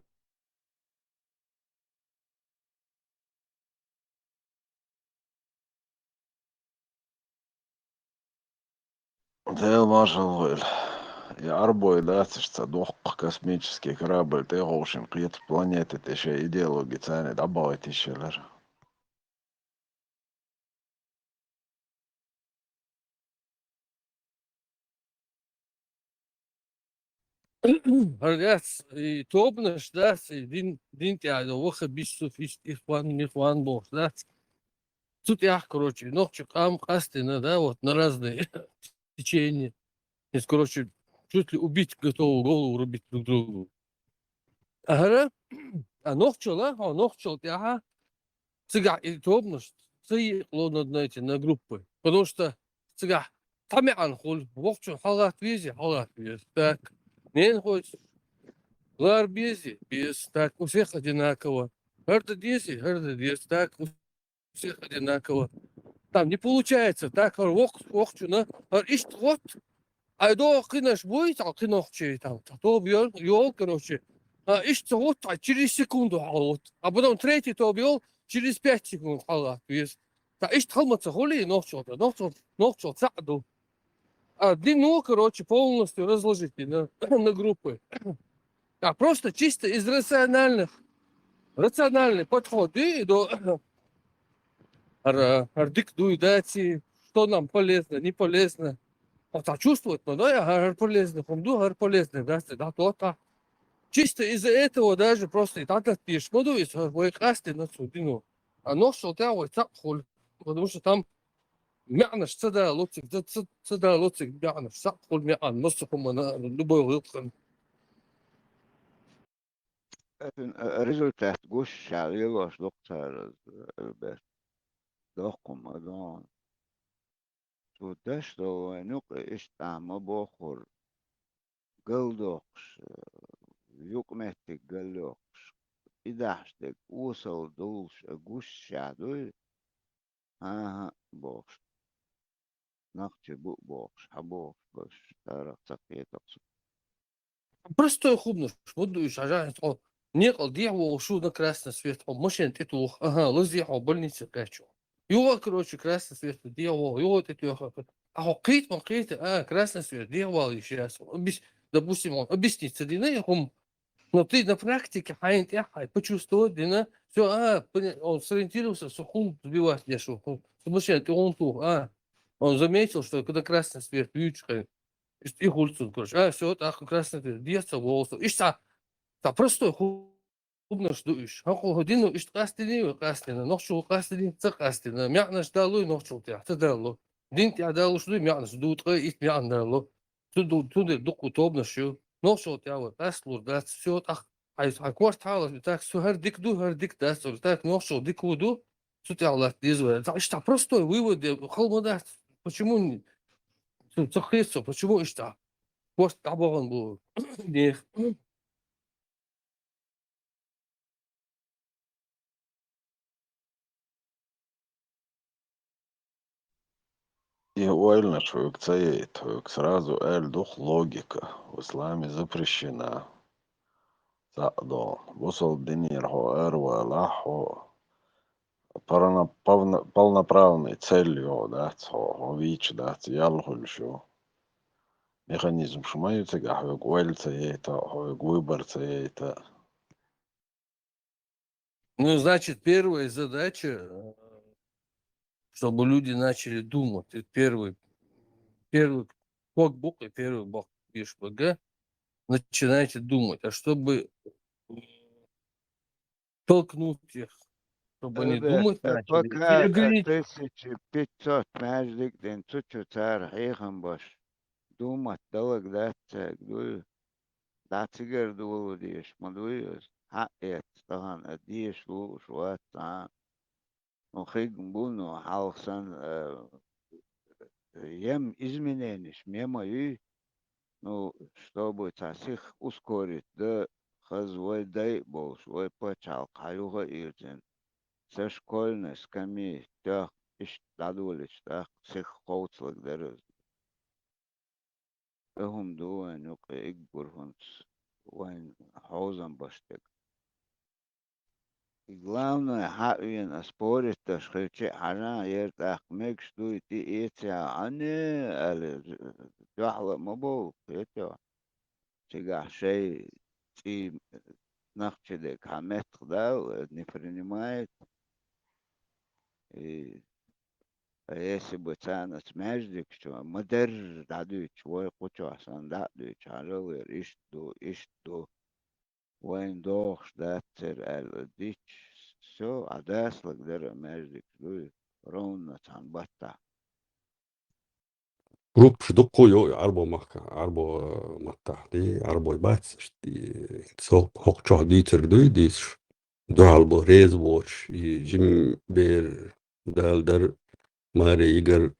Дела маршалла хуьлда. И Ӏарбой дац иштта цхьа доккха космический корабль тӀе а ховшина кхета планета тӀе шайн идеологи царна дӀабахийта йиш хилар. ХӀара яц, и тобанаш дац, и дин, дин тӀехь йолу ваххабистов, иштта ихван, михван бохуш дац. Цу тӀехь, короче, нохчи къам къастина, да, вот, на разные течения. Иза, короче, чуть ли убить готовы, голову рубить друг другу. А хӀара, а нохчалла, хьо нохчалла тӀаьхьа, цигахь и тобанаш ца екъало на, на эти, на группы. Потому что цигахь цхьа маьӀна хуьлу, вокхучун хьалагӀатта везий, хьалагӀатта веза. Так, ненахойс лар безий, беза. Так, у всех одинаково. ХӀара дан дезий, хӀара дан деза. Так, у всех одинаково. Там не получается, так, хӀара вокх-, вокхучунна, хӀара иштта гӀотта, ай догӀу кхинаш буй, цхьа кхин нохчий, там, цхьа тоба йо-, йолу, короче. А, иштта ца гӀотта, ай через секунду хьалагӀотта. А потом третий тоба йолу, через пять секунд хьалагӀатта веза. Ткъа иштта хала ма ца хуьлий нохчалла, нохчалла, нохчалла цхьаъ ду. А дин ву, короче, полностью разложить на, на группы. А просто чисто из рациональных, рациональный подход, и до, хӀара, хӀара дика дуй, даций, что нам полезно, не полезно. Вот а чувствовать надо, я, хӀара полезный хӀума ду, хӀара полезный дац, да, то-то. Чисто из-за этого даже просто и так отпишешь, ма ду, и вай къастина цу дино. А нохчалла тӀехь вай цхьаъ хуьлу, потому что там маьӀнаш ца дало цига, ца, ца, ца дало цига маьӀнаш, цхьаъ хуьлу маьӀна, массо а хӀуманна, любой гӀиллакхана. Цуьнан, а, результат гуш ша лелош ду-кх цара, а, бер. Доккха хӀума ду хьуна. Цо даш долу вайн юкъа иштта ма бохура, галдоккхуш, юкъаметтиг галйоккхуш, и дахьаш дерг осалла долуш а гуш ша дуй? ХӀан-хӀа, бохуш. Нах чу бу а бохуш, хьан бохуш, баш, царах ца кхетара со. Простой хӀуманаш, ма ду уьш, хьажахь, хьо некъал дехьа вогӀуш ву на красный свет, хьо машен тӀе туху, аха, лазий хьо больнице кхечо. Юха, короче, красный свет дехьа вогӀу, юха тӀе тоьху. А хьо кхета ма кхета, а, красный свет дехьа вала йиш яц. Объяс-, допустим, хьуна объяснить ца дина и хӀума. Но ты на практике хьайна тӀехь хьайн почувствовать дина, всё, а, поня-, он сориентировался, со хӀунда сбивать деш ву, хӀун-, со машен тӀе хӀунда туху, а. Он заметил, что когда красный свет вуьйцуш хьайн, и хуьлу цунна, короче. А, всё, тӀаккха красный свет, дехьа ца вогӀу со. Иштта цхьа, цхьа простой хӀу-, хӀуманаш ду уьш. ХӀокху хӀу дина иштта къастиний вай, къастина, нохчо къастиний, ца къастина. МаьӀнаш далуй нохчалла тӀехь, ца дало. Дин тӀехь далуш дуй маьӀнаш, ду ткъе итт маьӀна дало. Цу ду-, цундела дуккха тобанаш ю. Нохчалла тӀехь вай къасталур дац, всё, тӀаккха хьайн, хьайн корта хьалаш, так, со хӀара дика ду, хӀара дика дац, так, нохчалла дика ву ду, цу тӀехь латта деза вай. Цхьа иштта простой вывод, хала ма дац. Почему не? Ца, ца хета со, почему иштта? Корта дӀабахана бу нехан. И ойланаш хьоьга ца яйта, хьоьга сразу аьлла ду-кх логика. В исламе запрещена. Цхьаъ долу. Бусалба динера хьо аравалахь, хьо парна-, павна-, полноправный цель йогӀу дац, хьо, хьо вийча дац, ял хуьлуш ю. Механизмаш ма ю цигахь хьоьга ойла ца яйта, хьоьга выбор ца яйта. Ну, значит, первая задача, э, чтобы люди начали думать. Это первый, первый кок букв и первый букв пишешь, га? Начинайте думать. А чтобы, м, толкнуть их, чтобы они Альберт, думать начали, пока, и говорить. Тысяча пятьсот маьждиг дина, цу чу цара хьехам баш. Думать далаг дац цаьрга, дуй? ДӀа цигара долу дезаш ма дуй иза? Хьаэца тахана а дезаш лууш вац цхьа а. Ну, хигна бу, ну, хьалха санна, а, ем измененеш ме ма юй, ну, чтобы цхьа сих ускорить да, хаза вай дай а болуш, вай пачхьалкх хьан юха а ирзина. Со школьный скамьи тоьхна иштта дӀадолийча тӀаккха сих кховцалаг дара. Эггара хӀума ду вайн юкъе уггар хӀунца вайн хьозан баш дерг. И главное, хьа а вена, спорить даш хилча а хьажа, яра тӀаккха мегаш дуй, тӀе эца яхьа, не, аьлла, дуьхьал а ма бовла, хетий хьона. Цигахь шайн цӀий нах чу дерг хьан меттах дала, не принимает. И, а если бы царна оцу маьждигаш чу ма-дарра дӀадуьйцуш, вай кху чохь санна дӀа а дуьйцуш, хьажал, яра иштта ду, иштта ду, вайна догӀуш дац церан аьлла дича, всё, Ӏа дацлаг дара маьждигаш дуй, ровно цхьана баттахь. Группаш дуккха а йо, Ӏарбо махка, Ӏарбо маттахь ди, Ӏарбой бац, ишт-, и, цо хӀокху чохь дийцарг дуй, дийцаш, дуьхьал бо, реза боцуш, и жима бер, Дала дар, маре йигар,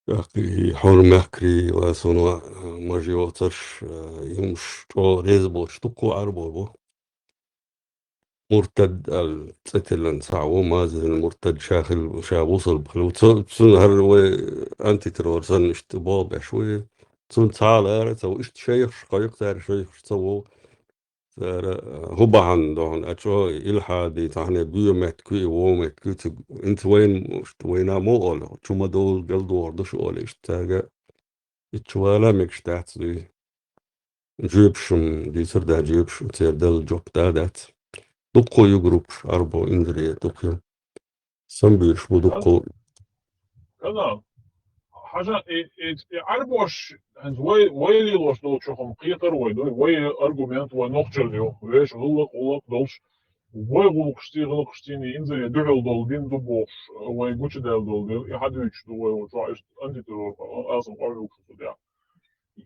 тӀаккха и хьур мехкарий, ва суна, а, мажа йоцурш, а, юмаш чӀогӀа реза боцуш, дуккха а Ӏарбо бу. Муртад аьлла цӀе тиллина цхьаъ ву, мазина муртад ша хила, ша бусалба хила ву. Цу-, цунна хӀара вай антитеррор санна иштта болх беш ву и. Цунна цхьа а лара ца ву. Иштта шайхаш кхойкху цара, шайхаш ца ву. Цара, а, хӀун бахьана ду хьуна, а чӀогӀа илхьади, цхьаьна боьха меттиг ю и, вон меттиг ю цига. ХӀинца вайна, иштта вайна мо олу, чу ма довла, галдохур ду шу олу иштта цаьрга. Итт чу вала мегаш дац дуй. Жоьпаш-м дийцар да, жоьпаш церан дала жоп да дац. Дуккха ю группаш, Ӏарбо, инзаре дуккха ю. Самбуьйш бу дуккха. Канал. Хьажа, и, и, и Ӏарбош, хӀинца вай, вай лелош долчух-м кхетар вай ду, вай аргумент, вай нохчалла ю, вешан гӀуллакх, гӀуллакх долуш, вай гӀуллакхашций, гӀуллакхашций инзаре дуьхьал долу дин ду бохуш, вай гучудаьлла долу дин, и хьадуьйцуш ду вай, вай чохь иштта антитеррор, алсам къовлуш ду тӀехь.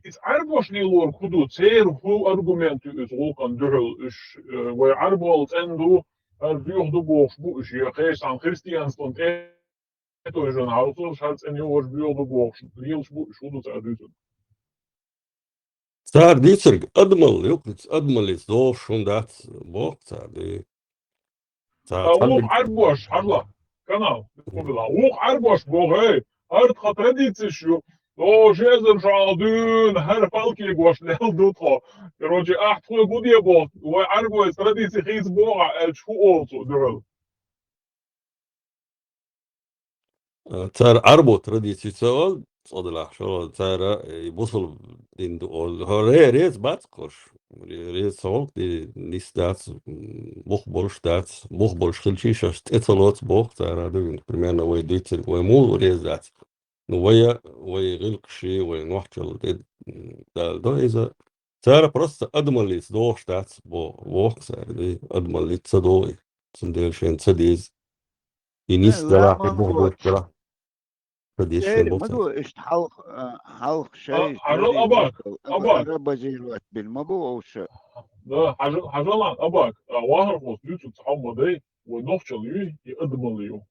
Иза Ӏарбош лелорг хӀун ду? Церан хӀун аргумент ю иза гӀуллакхана дуьхьал? Уьш, э, вай Ӏарбола цӀена ду, хӀара доьху ду бохуш бу уьш, я кхечу цхьана христианствон тӀе тойжана хьалцалуш, хӀара цӀена ю, важа боьха ду бохуш, лелаш бу уьш, хӀун ду цара дуьйцург? Цара дийцург адамалла ю, адамаллица догӀуш хӀума дац боху цара, ди. Ца А вукху цхьаьнгге Ӏарбош, хьажал, канал, вукху Ӏарбош боху, эй, хӀара тхан традицеш ю, о, ши эзар шо дуьйна, хӀара палкигош лелла ду тхо. Короче, ахь тхоьга хӀун де боху, вай Ӏарбойн традици хийца боху ахь аьлча, хӀун олу цо дуьхьал? А, цара Ӏарбо традици ца олу, цкъа делахь, шо цара, э, бусалба дин ду олу. ХӀара ре-, реза бац кхуш. Ре-, реза ца волу, ди-, нис дац, м, бух болуш дац. Бух болуш хилчий, шаьш тӀе ца лоцу боху цара, ду, примерно вай дуьйцург, вай муха реза дац. Ну, вай, вай гӀиллакхаший, вай нохчалла тӀе, м, Дала до иза. Цара просто адамаллица догӀуш дац, бо-, боху цара, ди, адамаллица ца догӀу и. Цундела шайна ца деза. И Э, нис далахь, и ламан бухь боцуш кхочуш. Далахь. Ца деза шайна Эри, бо ма ду, цара. Иштта хьалха, а, хьалха А, шай хьажал, традици Абак, ара-, Абак. Арабазировать бина ма бу овша. Да, хьажал, хьажал, Абак. А, вахархоша дуьйцу цхьа хӀума дай, вай нохчалла юй, и адамалла ю.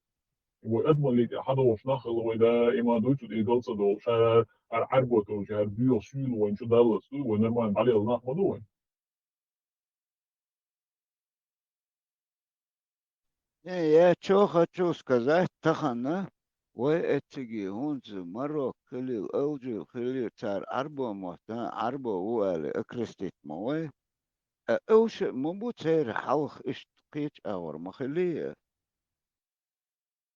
Вай адамаллица хьадогӀуш нах хилла вай даима дуьйцу, и дал ца догӀу. Ша ара Ӏарбо товжа, ара боьха суьйла вайн чу даллац дуй, вай нормально дӀалелла нах ма ду вай. Не, я чё хочу сказать, тахана вай эциги хӀунца Марокко хилийла, Алжир хилийла, цара Ӏарбо мотт, а, Ӏарбо ву аьлла, окрестить ма вай. А, уьш ма бу церан хьалха иштта кхечу агӀор ма хилий.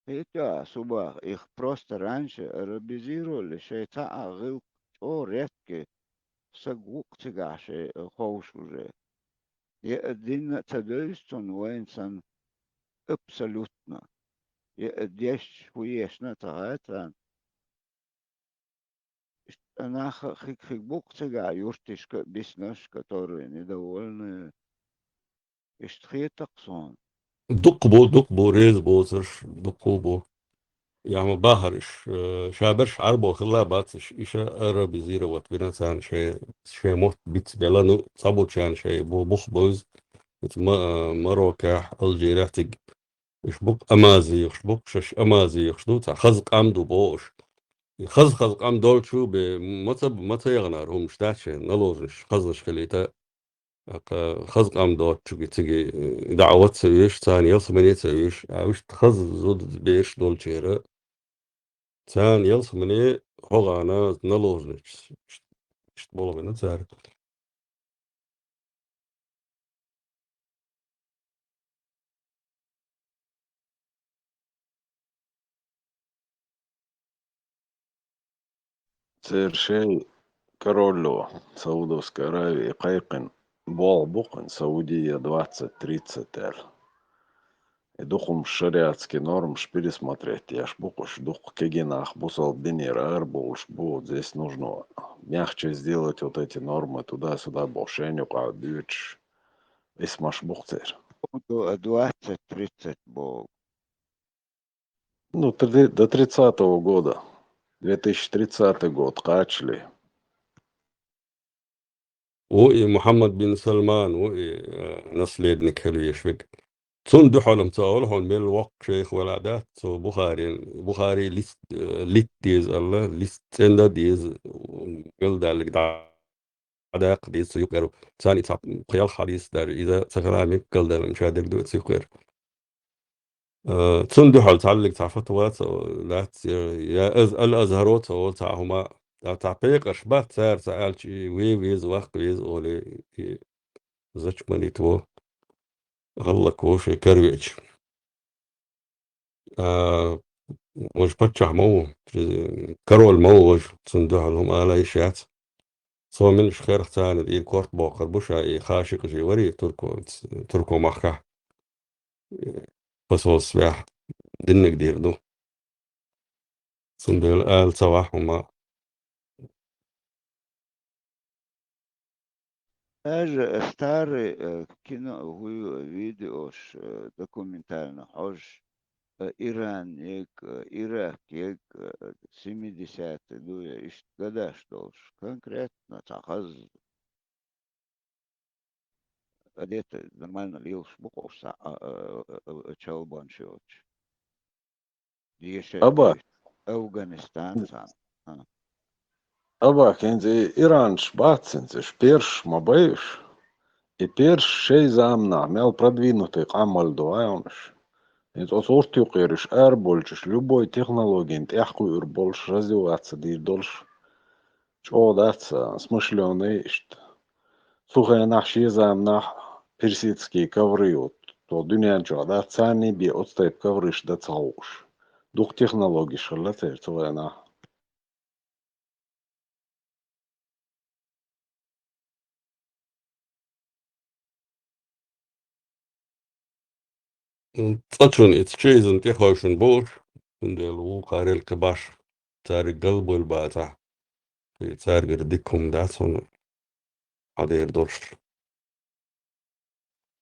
Хетта, субах, их просто раньше арабизировали, шайн цхьа а гӀиллакх чӀогӀа редкий, саг вукху цигахь шайн ховш уже. Я а динна а ца девза цунна вайна санна абсолютно. Я а дешча, хӀун ешна а ца хаьа царна. Иштта нах а хиг-хиг бу-кх цигахь юрташка а, биснарш, которые недовольны. Иштта хета-кх суна. Дуккха бу, дуккха бу, реза боцурш, дуккха бу. Яхма бахарш, э, шаберш Ӏарбо хилла бацаш, иша арабизировать бина царна шайн, шайн мотт биц бела, ну, цхьаболчарна шайн бу-, бух бевза. Ица ма-, Мароккехь, Алжирехь цига. Уьш бу-кх амазехаш, бу-кх шаьш амазехаш ду, цхьа хаза къам ду бохуш. хаза-хаза къам долчу бе, маца, маца яханара хӀумаш дац шайн, наложнаш, хазанаш хилийта. ТӀаккха хаза къам доцучуьнга цига, э, даӀват ца оьшу, царна ялсамане ца оьшу, а вуьшта хаза зуда бераш долчера, царна ялсамане хьогӀана наложнаш. Иштта болх бина цара. Церан шайн король ву, Саудовская Аравия, кхайкхина болх бу-кх Саудия двадцать тридцать аьлла. И дукха шариатские нормаш пересмотреть еш бу-кх уьш, дукха кегий нах бусалба динера арабовлуш бу, здесь нужно мягче сделать вот эти нормы, туда-сюда бохуш, шайна юкъахь боьдуш, исмаш бу-кх церан. Двадцать тридцать боху. Ну, три-, до тридцатого года, две тысячи тридцатый год кхачале. Ву и Мухьаммад бин Салман, ву и, э, наследник хила везаш верг. Цунна дуьхьал-м ца олу хьуна, мел воккха шайх велахь а дац, цо Бухарин, Бухари лист-, э, лист деза аьлла, лист цӀендан деза, галдаьлларг дӀа-, дӀадаккха деза цу юкъера. Царна и цхьа пхи-ялх хьадис даже иза ца хилахь мегаш, галдаьлла ша дерг ду и цу юкъера. Э, цунна дуьхьал цхьаллиг цхьа фатва ца лаьцна, я, я аз-, Ал-Азхаро ца олу цхьа хӀума, цхьа пекъарш бац, цара ца аьлча, и вен веза, ваккха веза олий, и зачманит во, гӀаллакх во шайн каравеча. А, важа паччахь ма ву, король ма ву важа, цунна дуьхьал хӀума ала йиш яц. Цо мел уьш херах царна тӀера корта боккхур бу ша, и Хашикъ-жи варий турко-, турко махкахь. Посольствехь диннарг дийр ду. Цундела ала ца вахь хӀума. Даже старый, э, кино, хӀу ю, видеош, э, документально хьожуш, э, Иранег, э, Иракег, э, семидесятый ду я, иштта гадаш долуш, конкретно цхьа хаза Одета нормально лелаш бу-кх уьш цхьа, а, а, а, а, чалбанаш йоцуш. Деша Аба. Афганистан цхьана. А. Аба, хӀинца и иранцаш бац хӀинца, уьш персаш ма бай уьш. И персаш шайн заманахь мел продвинутый къам мел ду вай хьуна уьш. ХӀинца оцу урт юкъера уьш араболчуш, любой технологин тӀехь кхуьур болуш, развиваться дийр долуш. ЧӀогӀа дац, а, смышлёный иштта. Цу хенахь шен заманахь персидские ковры, вот, то дуьнен чохь дац, царний бен оцу тайпа коврыш дан ца хууш. Дукха технологиш хилла церан цу хенахь. М, цкъачунна иза чу иза тӀехойшина бу уьш, цундела вукхарел кхин баш цаьрга галбевлла бацахь, и цаьргара дика хӀума дац хьуна хьадер долуш.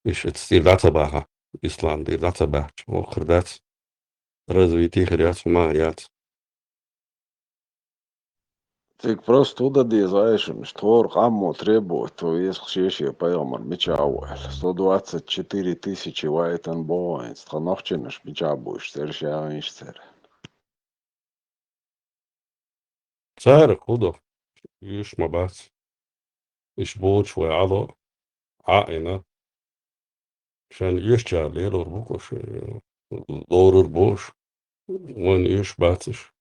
Иштта цу тӀера дӀа ца баха, ислам тӀера дӀа ца баьхча, вокхар дац. Развитие хир яц, хӀума а яц. Цига просто хӀун дан деза, Айшимаш, тхора къаммо требовать, тхо веза шен-шен пайхамар мичахь ву аьлла. Сто двадцать четыре тысячи вайтан боху хӀинца, тхан нохчанаш мичахь бу уьш, церан шаьгӀанаш церан. Цара хӀун до? Уьш ма бац. Уьш боцуш вай Ӏало, Ӏа а Ӏина. Шайна оьшучара лелор бу-кх уьш, лорур бу уьш. Вайна оьшуш бац уьш.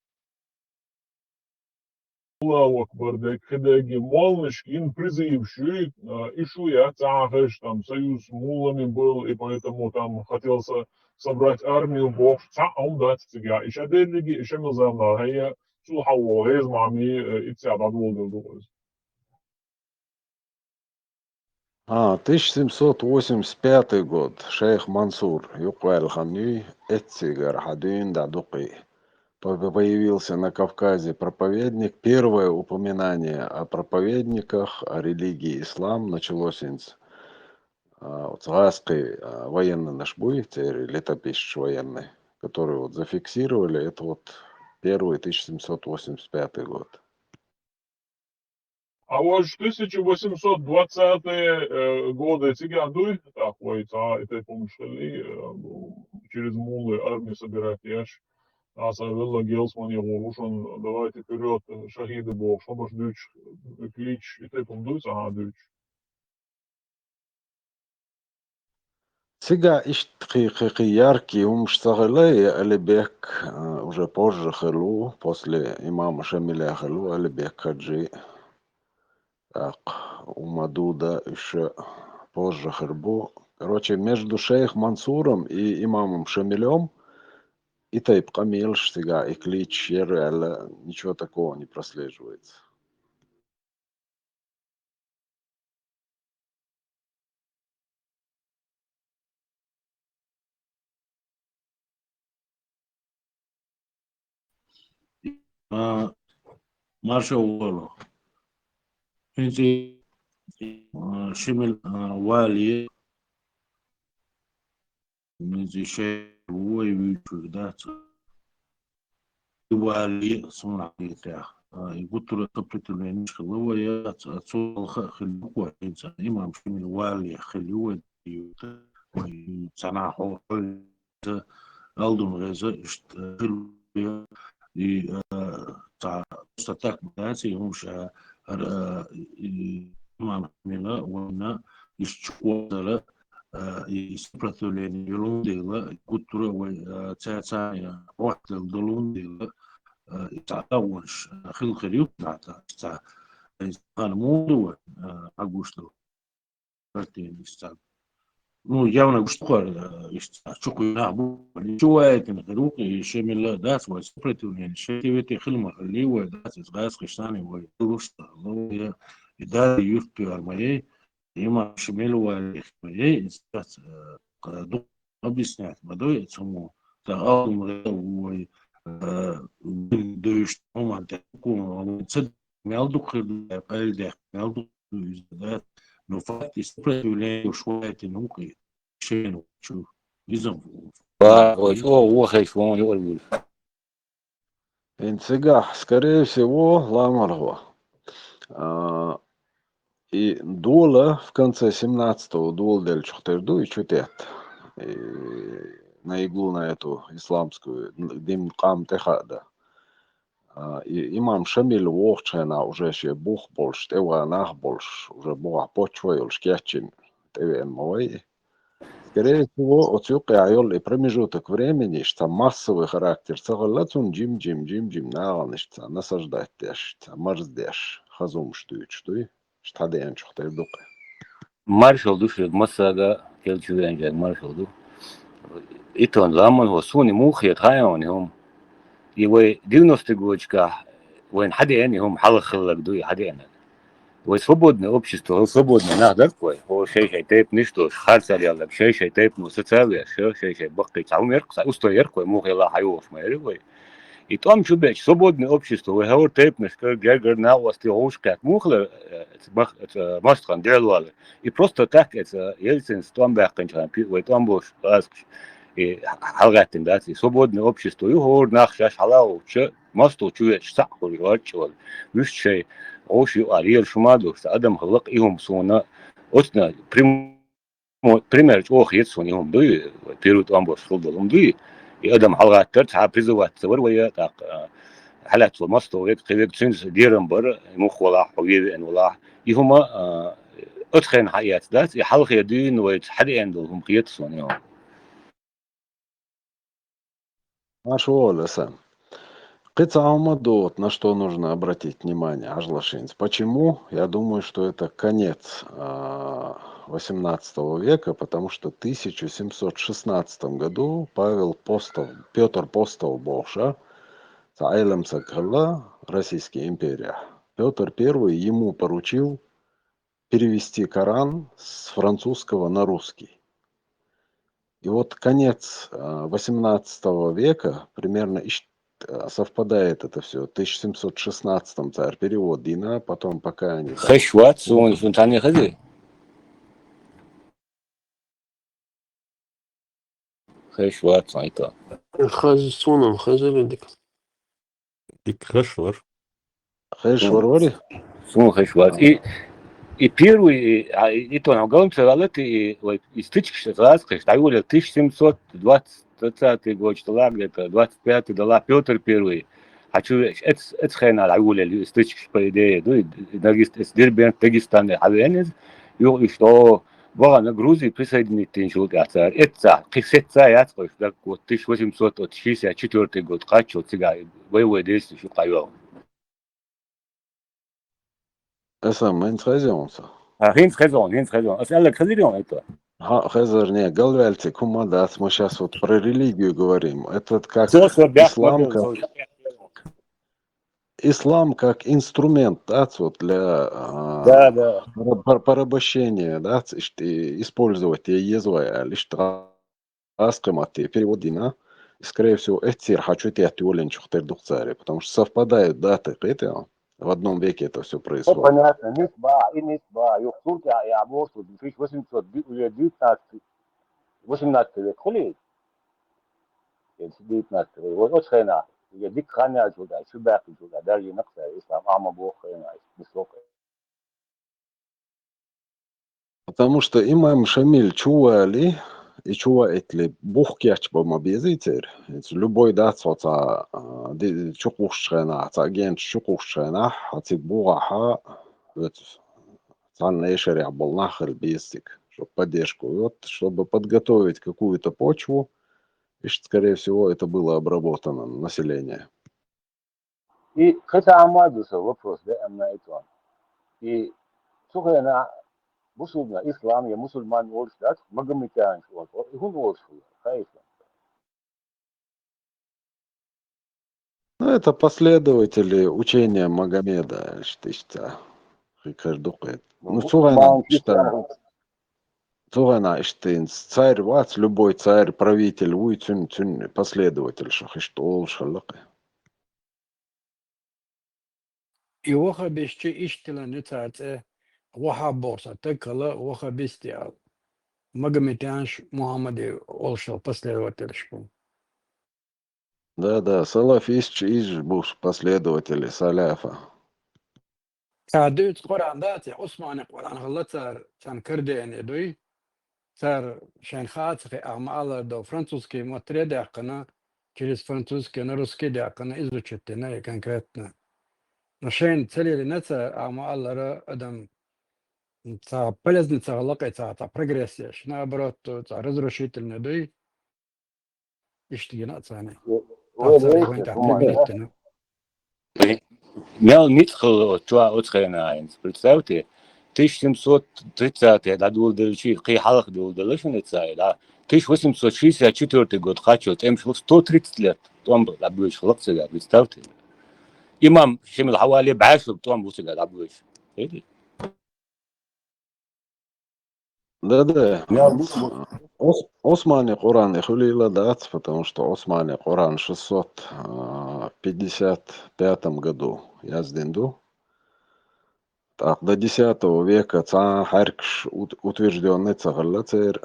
Аллаху акбар, дерг хи дерг, молланашка йина призываш ю, а, и шу яц, цхьа хезаш там союз муллами был, и поэтому там хотел со-, собрать армию бохуш, цхьа а хӀума дац цига. И ша дерриге, и ша милзам нахе, цул хьалха хеза мами, э, иццехь дӀадоладелла ду иза. А, тысяча семьсот восемьдесят пятый год, шайх Мансур юкъаваьлла хан юй, эццигара хьан дуьйна дӀа дукхий. По-, появился на Кавказе проповедник. Первое упоминание о проповедниках, о религии ислам началось хӀинца, а, оцу гӀазкхий, а, военнанаш буй, церан летописцаш военный, которые вот зафиксировали, это вот первый тысяча семьсот восемьдесят пятый год. А вот тысяча восемьсот двадцатые, э, годы цигахь дуй, так, вай цхьа и тайпа хӀумаш хилли, э, через муллы армию собирать еш. Аса велла гелсмани гӀур вушан, давайте вперёд, шахиды бохуш, хӀумаш дуьйцуш, клич, и тайпа хӀума дуй цхьа дуьйцуш. Цигахь иштта кхин, кхин, кхин яркий хӀумаш ца хилла, и Алибек, а, уже позже хилла ву, после имама Шамиля хилла ву Алибек Хаджи. ТӀаккха у Мадуда уьш позже хир бу. Короче, между шейх Мансуром и имамом Шамилем и тайпа къамелаш цигахь, и клич яра аьлла, ничего такого не прослеживается. А, марша волу. ХӀинца, а, Шимил, а, вали. Мин зи шей вуй вуьйцур дац. И вали суна хьаьтех. А, и гуттара сопротивление хилла вай, а, цу, цу алха хилла вай, хӀинца имам Шимил вали хилла вай, вай цана хьо-, хьо-, алдун гӀеза, иштта, хилла, и, а, ца, ца так дац, и хӀумаш, а, ар-, а, и имам Шимила вайна, иштта чукхоссара, а, и сопротивление йолун дела, гуттара вай, а, цаьрца, а, хьоттал долун дела, а, и цхьа агӀонаш, а, хила хир ю, цхьа, цхьа, и цхьана муха ду вай, а, агуш ду. Партийный стан. Ну, явно гуш тухар, а, иштта, чукхуьйна бу, чуваайтина хир ву, и шемилла дац вай сопротивление, шети вети хила ма хилли вай дац, из гӀаз кхиштани вай, луш, ло, я, и да, юрт пиар моей, Имам Шамил валих, ей, исцац, э, ду-, объяснять, ма дой, цуму, та алум вой, э, дуйш, уман, та, ку, ца, мел дук хир, къайдех, мел дук, да, но факт и сопротивление шуайти нуки, шен, чу, изам. Ба, ой, о, о, хей, шуан, ой, ой. ХӀинца цигахь, скорее всего, ламаргӀо. А, и дола в конце семнадцатого дола делчух тера ду, и чу тетта. И на иглу на эту исламскую, дин къам тӀе хаьа дан. А, и имам Шамил вохучу хенахь уже шен бух болуш, тӀе ван нах болуш, уже бухахь почва йолуш кечйина тӀевеана ма вай. Скорее всего, оцу юккъехь йолу и промежуток времени иштта массовый характер ца хилла цунна, жим-жим, жим-жим нахана иштта насаждать деш, цхьа марздеш, хаза хӀумаш дуьйцуш дуй, иштта хьадеанчух тера ду-кх. Маршалла ду шуьга, массаьрга, кхел чу веанчаьрга маршалла ду. Итон заман хӀо суна муха хета хаьа хьуна хӀума? И вай девяностый годашкахь вайна хьадеана и хӀума, хьалха хилларг ду и хьадеанарг. Вай свободное общество, вай свободный нах дара-кх вай. Хьо шай-шай тайпанаш долуш, харцар ялларг, шай-шай тайпано сацавеш, шай-шай баккхий цхьа хӀума яра-кх, цхьа устой яра-кх вай, муха елахь хьан йохуш ма яра вай. И тӀом чу бечу свободный общество, вай хӀора тайпанашкара гергара накъостий гӀовш кхетта муха лара, э, мах-, э, мостагӀан дуьхьалвалар. И просто так, эца Ельцинца тӀом баьккхинчу хенахь, пи-, вай тӀом болуш гӀазкхаш, и хьалгӀаьттина дац, и свободное общество ю, хӀора нах шаьш хьала а волчу, мостагӀа чу веача цхьаъ хуьлу, варчча вала. Вуьшта шайн гӀовш юкъахь лелаш хӀума а долуш, цхьа адам хилла-кх, и хӀума суна оццуьнан прямо, пример чӀогӀа хета суна и хӀума дуй, первый тӀом болуш хилла долу хӀума дуй. И адам хьалагӀаттара, цхьа а призывать ца вара вай, тӀаккха, а, хьалаьцна мостагӀа верг, кхин верг цуьнца дерам бара, муха валахь, хьо вен веана валахь. И хӀума, а, оцу хенахь хьаэца дац, и хьалхе дуьйна вайца хьадеана долу хӀума хета суна и хӀума. Марша вогӀийла сан. Кхин цхьа хӀума ду, вот на что нужно обратить внимание, хьажал шайца. Почему? Я думаю, что это конец, а, восемнадцатого века, потому что в тысяча семьсот шестнадцатом году Павел Постов, Пётр Постов бохуш а, цхьа Ӏеламстаг хилла Российский империя. Пётр Первый ему поручил перевести Коран с французского на русский. И вот конец, а, восемнадцатого века, примерно иш-, а, совпадает это всё. В тысяча семьсот шестнадцатом цара перевод дина, потом, пока они там... Хеш вац, суна, суна цхьанне хезий? Хеш вац, сан, итон. Хаза, суна-м хаза дика. Дика хеш вара. Хеш вара вари? Суна хеш вац. И, И первый, и, а, и, и то, нам голландцы валет, и, и, вот, и стычки, что раз, конечно, так более тысяча семьсот двадцать, двадцатый год, что ладно, это двадцать пятый, да ладно, Пётр Первый. А чё, это, это хрена, так более стычки, по идее, ну, и, и Дагест-, с Дербент, Дагестан, а вы не, и, и что, вон, Грузии присоединить, ты ничего, а, это, кисетца, я скажу, так вот, тысяча восемьсот шестьдесят четвёртый год, качал, цыган, боевое действие, что поёл. Аса, мин хезон са. А, хинц хезон, хинц хезон. Ас Аллах хезирион это. Ха, хезар не, галвельте, кума да, мы сейчас вот про религию говорим. Этот как Всё, всё, бях, ислам, бях, как всё. Ислам как инструмент, да, вот для, а, Да, да. пора-, пора-, порабощения, да, ц-, ишти использовать, я езвая, лишь та-, аскымати, перевод дина. И, скорее всего, эти хочу те отвёлен чухтер духцаре, потому что совпадают даты, это, в одном веке это всё Ну, происходит. Понятно, нисба, и нисба, юхтур я, я, может, тысяча восемьсот, ди-, уже девятнадцатый, восемнадцатый век, хули? Или девятнадцатый век, вот, вот хрена. Уже дик хана чуда, чубак чуда, даже накса, ислам, ама бо хрена, нисок. Потому что имам Шамиль чували, и чува этли бух кяч ба ма безитер. Эц любой да цо ца, а, ди-, чукушчена, ца ген чукушчена, а ци буга ха, эц цан эшеря бол нахер безтик, чтоб поддержку, вот, чтобы подготовить какую-то почву, и ш-, скорее всего, это было обработано население. И хета амадуса вопрос, да, амна итон. И сухена бусулна ислам, я мусульман олш, да, магометянш олш, и хун олш, хайфа. Ну, это последователи учения Магомеда, штишта, хикардукет. Ну, Ну, сухена, ман штан. Сухена, штин, царь вац, любой царь, правитель, уй, цюн, цюн последователь, шо хишт олш халакы. И вахабисчи иштила ницаце, вахаб болса, текала вахабисти ал. Магометянш Мухаммади олшал последовательшку. Да, да, салафистчи иж буш последователи салафа. Ца дуц Къуръан да, ца Усмани Къуръан гъалла цар, цан кардене дуй. Цар шайн хаца хи ама алар до французский матре дякъна, через французский на русский дякъна изучить на конкретно. Но шайн целили на цар ама алара адам ца полезный ца лакъе ца, ца прогрессия. Ш наоборот, ца разрушительный дуй. Иштигина цани. Ой, Тахсар ой, вайн ой, тахтар ой. Беттина. Мел мит хыл чуа оцхена айнс. Представьте, тысяча семьсот тридцатый да дулдалчи, кый халах дулдалашын цай, да. Тысяча восемьсот шестьдесят четвёртый год хачо, тем шло сто тридцать лет. Том да бюч халах цега, представьте. Имам Шемил Хавали башуб том бусига да бюч. Видите? Да, да. Я Ос-, Османи Къуръан и хулила дац, потому что Османи Къуръан шестьсот пятьдесят пятом году яздинду. Так, до десятого века ца харкш ут-, утверждённый цагалла цер,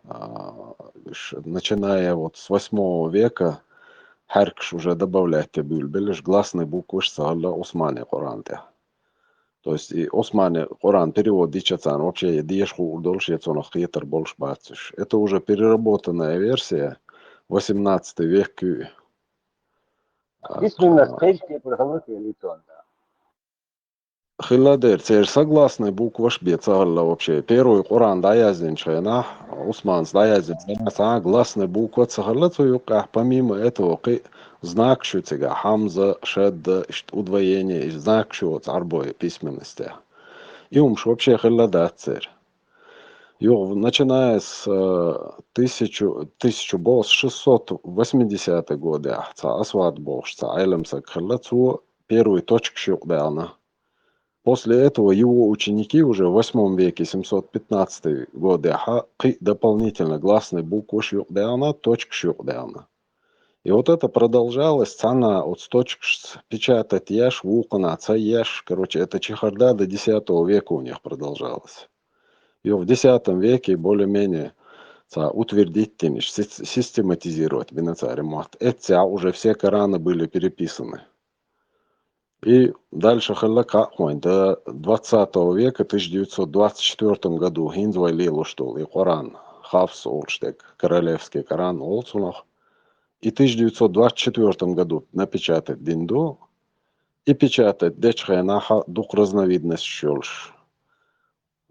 а, ш-, начиная вот с восьмого века харкш уже добавлять те бюльбелеш гласный букваш цагалла Османи Къуръан те. То есть и Османи Къуръан перевод дича цан вообще деш ху удолш, я цонах хетар больше бациш. Это уже переработанная версия, восемнадцатый век. Письменно А, скрепки проголосили тон, да. Хиладер, цер согласный букваш бе цагалла вообще. Первый Къуръан да яздин чена, Османс да яздин чена, са гласный буква цагалла цу юкъа, помимо этого, кы знак шу цига, хамза, шадда, ишт удвоение, иш знак шу царбой письменности. И умш вообще хилла дацер. Юг, начиная с, э, тысячу, тысячу бос, шестьсот восьмидесятый годы, ца Асвад бос, ца Айлемсак хилла, цу первый точка шук дана. После этого его ученики уже в восьмом веке, семьсот пятнадцатый годы, ха, кы дополнительно гласный букваш юк дана, точка шук дана. И вот это продолжалось, цана от точек ш-, печатать яш, вулкана ца яш, короче, это чехарда до десятого века у них продолжалось. И в десятом веке более-менее ца утвердить тенеш, сис-, систематизировать бина ца ремонт. Эти уже все Кораны были переписаны. И дальше хилла кхаъ вайн до двадцатого века, тысяча девятьсот двадцать четвёртом году, хӀинца вай лелош долу и Къуръан, хафс олуш дерг, королевский Коран олу цунах. И тысяча девятьсот двадцать четвёртом году напечатать дина ду, и печатать дечу хенахь дукха разновидностьш йолуш.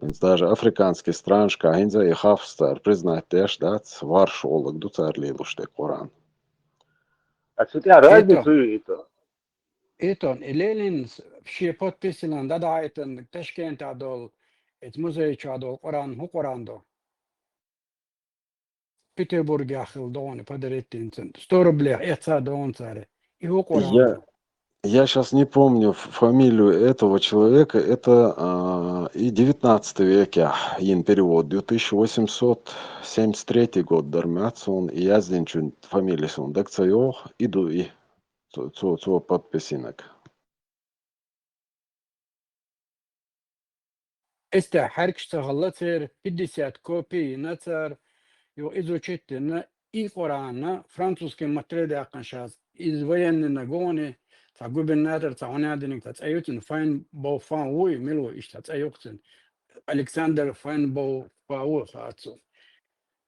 ХӀинца даже африканский странашкахь хӀинца и хафс цара признать деш дац, варш олаг ду цара лелош дерг Къуръан. А цу тӀехь разница ю и то? Итон, и Ленин шен подписилан дӀадахьийтина Ташкентехь долу, эцу музей чохь долу Къуръан, хӀун Къуръан ду? Петербургехь хилла догӀуна подарить дина цунна. Сто рублех эцна догӀуна цара. И хӀун Къуръан Я, ду? я сейчас не помню ф- фамилию этого человека. Это а, и девятнадцатый векехь йина перевод ю, тысяча восемьсот семьдесят третий год дара моьтту суна, и яздинчун фамилия суна дага ца йогӀу, и ду и. Цо, цо, цо подписинаг. Эцтехь хьаьркаш ца хилла церан, пятьдесят копий йина цара, юха изучить дина, и Къуръан французский маттахь даьккхина шаьш, иза военныйна гонахь, цхьа губернатор, цхьа хӀун яздинарг, цхьа цӀе ю цуьнан, Файн Бо Фан вуй, мила ву, иштта цхьа цӀе ю-кх цуьнан, Александр Файн Бо Фа ву, хаьтту.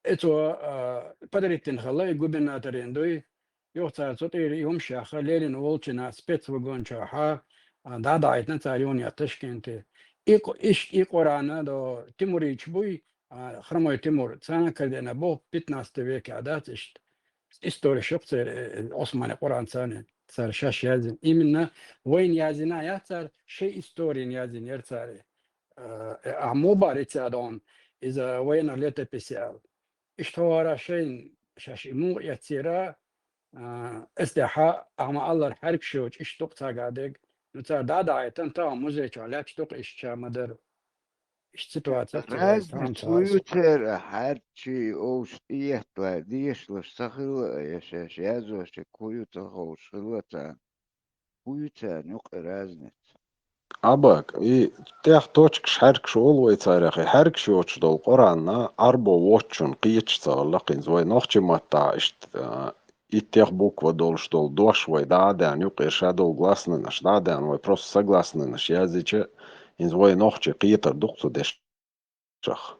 И цо а, подарить дина хилла и губернаторна дуй, юха цара цу тӀера и хӀумаш яьхна, Ленин волчу хенахь спецвагон чохь а, дӀа а дахьийтина цара юха Ташкенте. И къу- иш- и Къуръан а до Тимурийча буй, а, Хромой Тимур, царна карадеана боху, пятнадцатый векехь дац иштта. Историш ю-кх церан, э, э, Ӏусманан Къуръан царна, цара шаьш яздина. Именно вайна яздина яц цара, шайн историна яздина яра цара. Э, э, а Мубарицадон, иза вайнах летопись аьлла. Иштта хӀора шайна шаьш и муха эццера, а, эцтехь, ахьа ма-аллара, хьаьркаш йоцуш, иштта ду-кх цхьа гадаг. Ну, цара дӀа а дахьийтина, тахана музей чохь лаьтташ ду-кх, иштта ша ма-дарра. Иштта ситуация ю-кх церан, Разница хӀун ю церан, хьаьрчий овш тӀеетталара дешалаш ца хилла а, я шаьш яздеш хӀун ю ца ховш хилла царна. ХӀун ю царна юкъа разница? Абак, и тӀех точкаш, хьаьркаш олу вай царах, и хьаьркаш йоцуш долу Къуръан Ӏарбо воцчунна кхеташ ца хилла-кх хӀинца вай нохчийн маттахь иштта, а, иттех буква долуш долу дош вай дӀа а даьхна, юкъера ша долу гласныйнаш дӀа а даьхна, вай просто согласныйнаш яздича, хӀинца вай нохчий кхетар ду-кх цу дешах.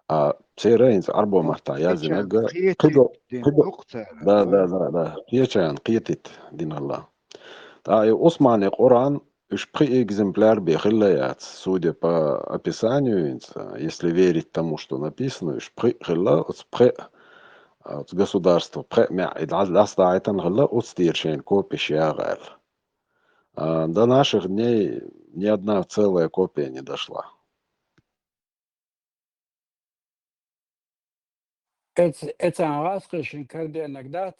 А церан хӀинца Ӏарбо маттахь яздинарг кхидо, кхидо, да, да, да, да, кхечарна кхетийта дина хилла. Ткъа и Ӏусманан Къуръан, уьш пхи экземпляр бен хилла яц, судя по описанию, хӀинца, если верить тому, что написано, уьш пхи хилла, оцу пхи, оцу государство пхи маьӀ и дӀа- дӀасадахьийтина хилла, оцу тӀера шайна копиш яха аьлла. А, до наших дней ни одна целая копия не дошла. Эц-, эцан гӀаскхи шин карденаг дац,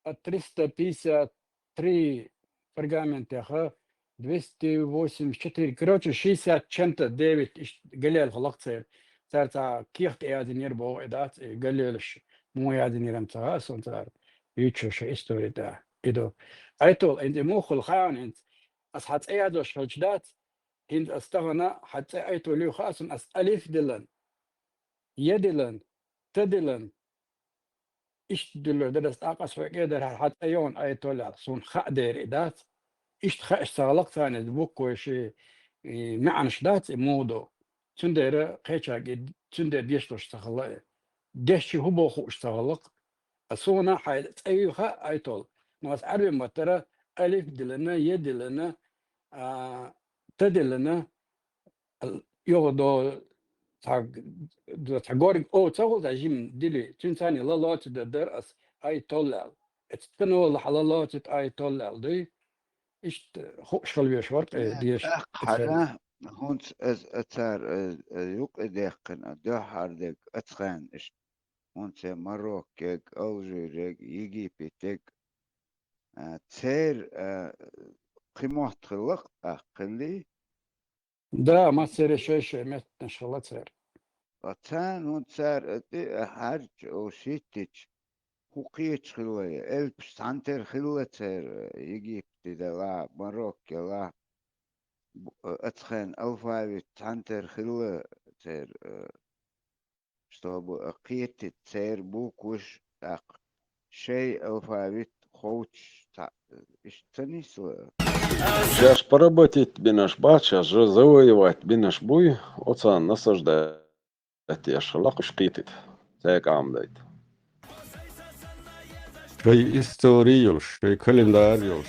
а триста пятьдесят три пергаментеха, двести восемьдесят четыре, короче, шестьдесят чем-то девять иш галелаш хилла-кх церан. Цара цхьа кехат яздинера боху и дац, и галелаш муха яздинера-м ца хаьа суна цара. Юьйцуш истори да. И ду. Айтол, хӀинца и муха хуьлу хаьа хьуна хӀинца? Ас хьан цӀе яздеш хилча дац, хӀинца ас тахана хьан цӀе Айтол ю хаьа суна, ас алиф дилан, я дилан, та дилан, иштта дилла дара ас тӀаккха, ас хьоьга кӀедар хьан цӀе йогӀун Айтол аьлла, суна хаа дера и дац. Иштта хаьаш ца хилла-кх царна иза букваш и, и маьӀнаш дац и муха ду. Цундела кхечаьрга и цундела дешдалуш ца хилла и. Дешча хӀун боху хууш ца хилла-кх. А суна хьайн цӀе ю хаьа Айтол, но ас Ӏаьрбийн маттара алиф дилана, я дилана, а, та дилана, ал-, юха до цхьа, до цхьа горга о ца хуьлу, цхьа жима дили, цуьнан царна лалоци дар дара ас Айтол аьлла. Эцу цхьана волу хьан лалоцит Айтол аьлла дуй? Иштта хууш хила веш вара-кх, э, деша. ТӀаккха хьана, хӀунца ас, а, цара, а, а, юкъадаьккхина, а, дуьххьара дерг ацхана иштта. ХӀунца Мароккег, Алжирег, Египетег, а, церан, а, кхин мотт хилла-кх тӀаккха, хиллий? Да, массеран шай-шай меттанаш хилла церан. Ткъа царна хӀунда цара, а, тӀе а хьаьрча, о, шиттича, хӀун кхеташ хилла, элпаш цхьаьнатера хилла церан, а, Египте делахь, Марокко делахь, бу-, а, ацхена алфавит цхьаьнатера хилла церан, а, чтобы, а, кхетийта церан букваш, тӀаккха шайн алфавит ховчуш цхьа, иштта ца нисло. Шаьш поработить бинарш бац, шаьш же завоевать бинарш буй, оцарна насаждать еш хилла, уьш кхетийта, цаьрга Ӏамадайта. Шоай истори йолуш, шоай календарь йолуш.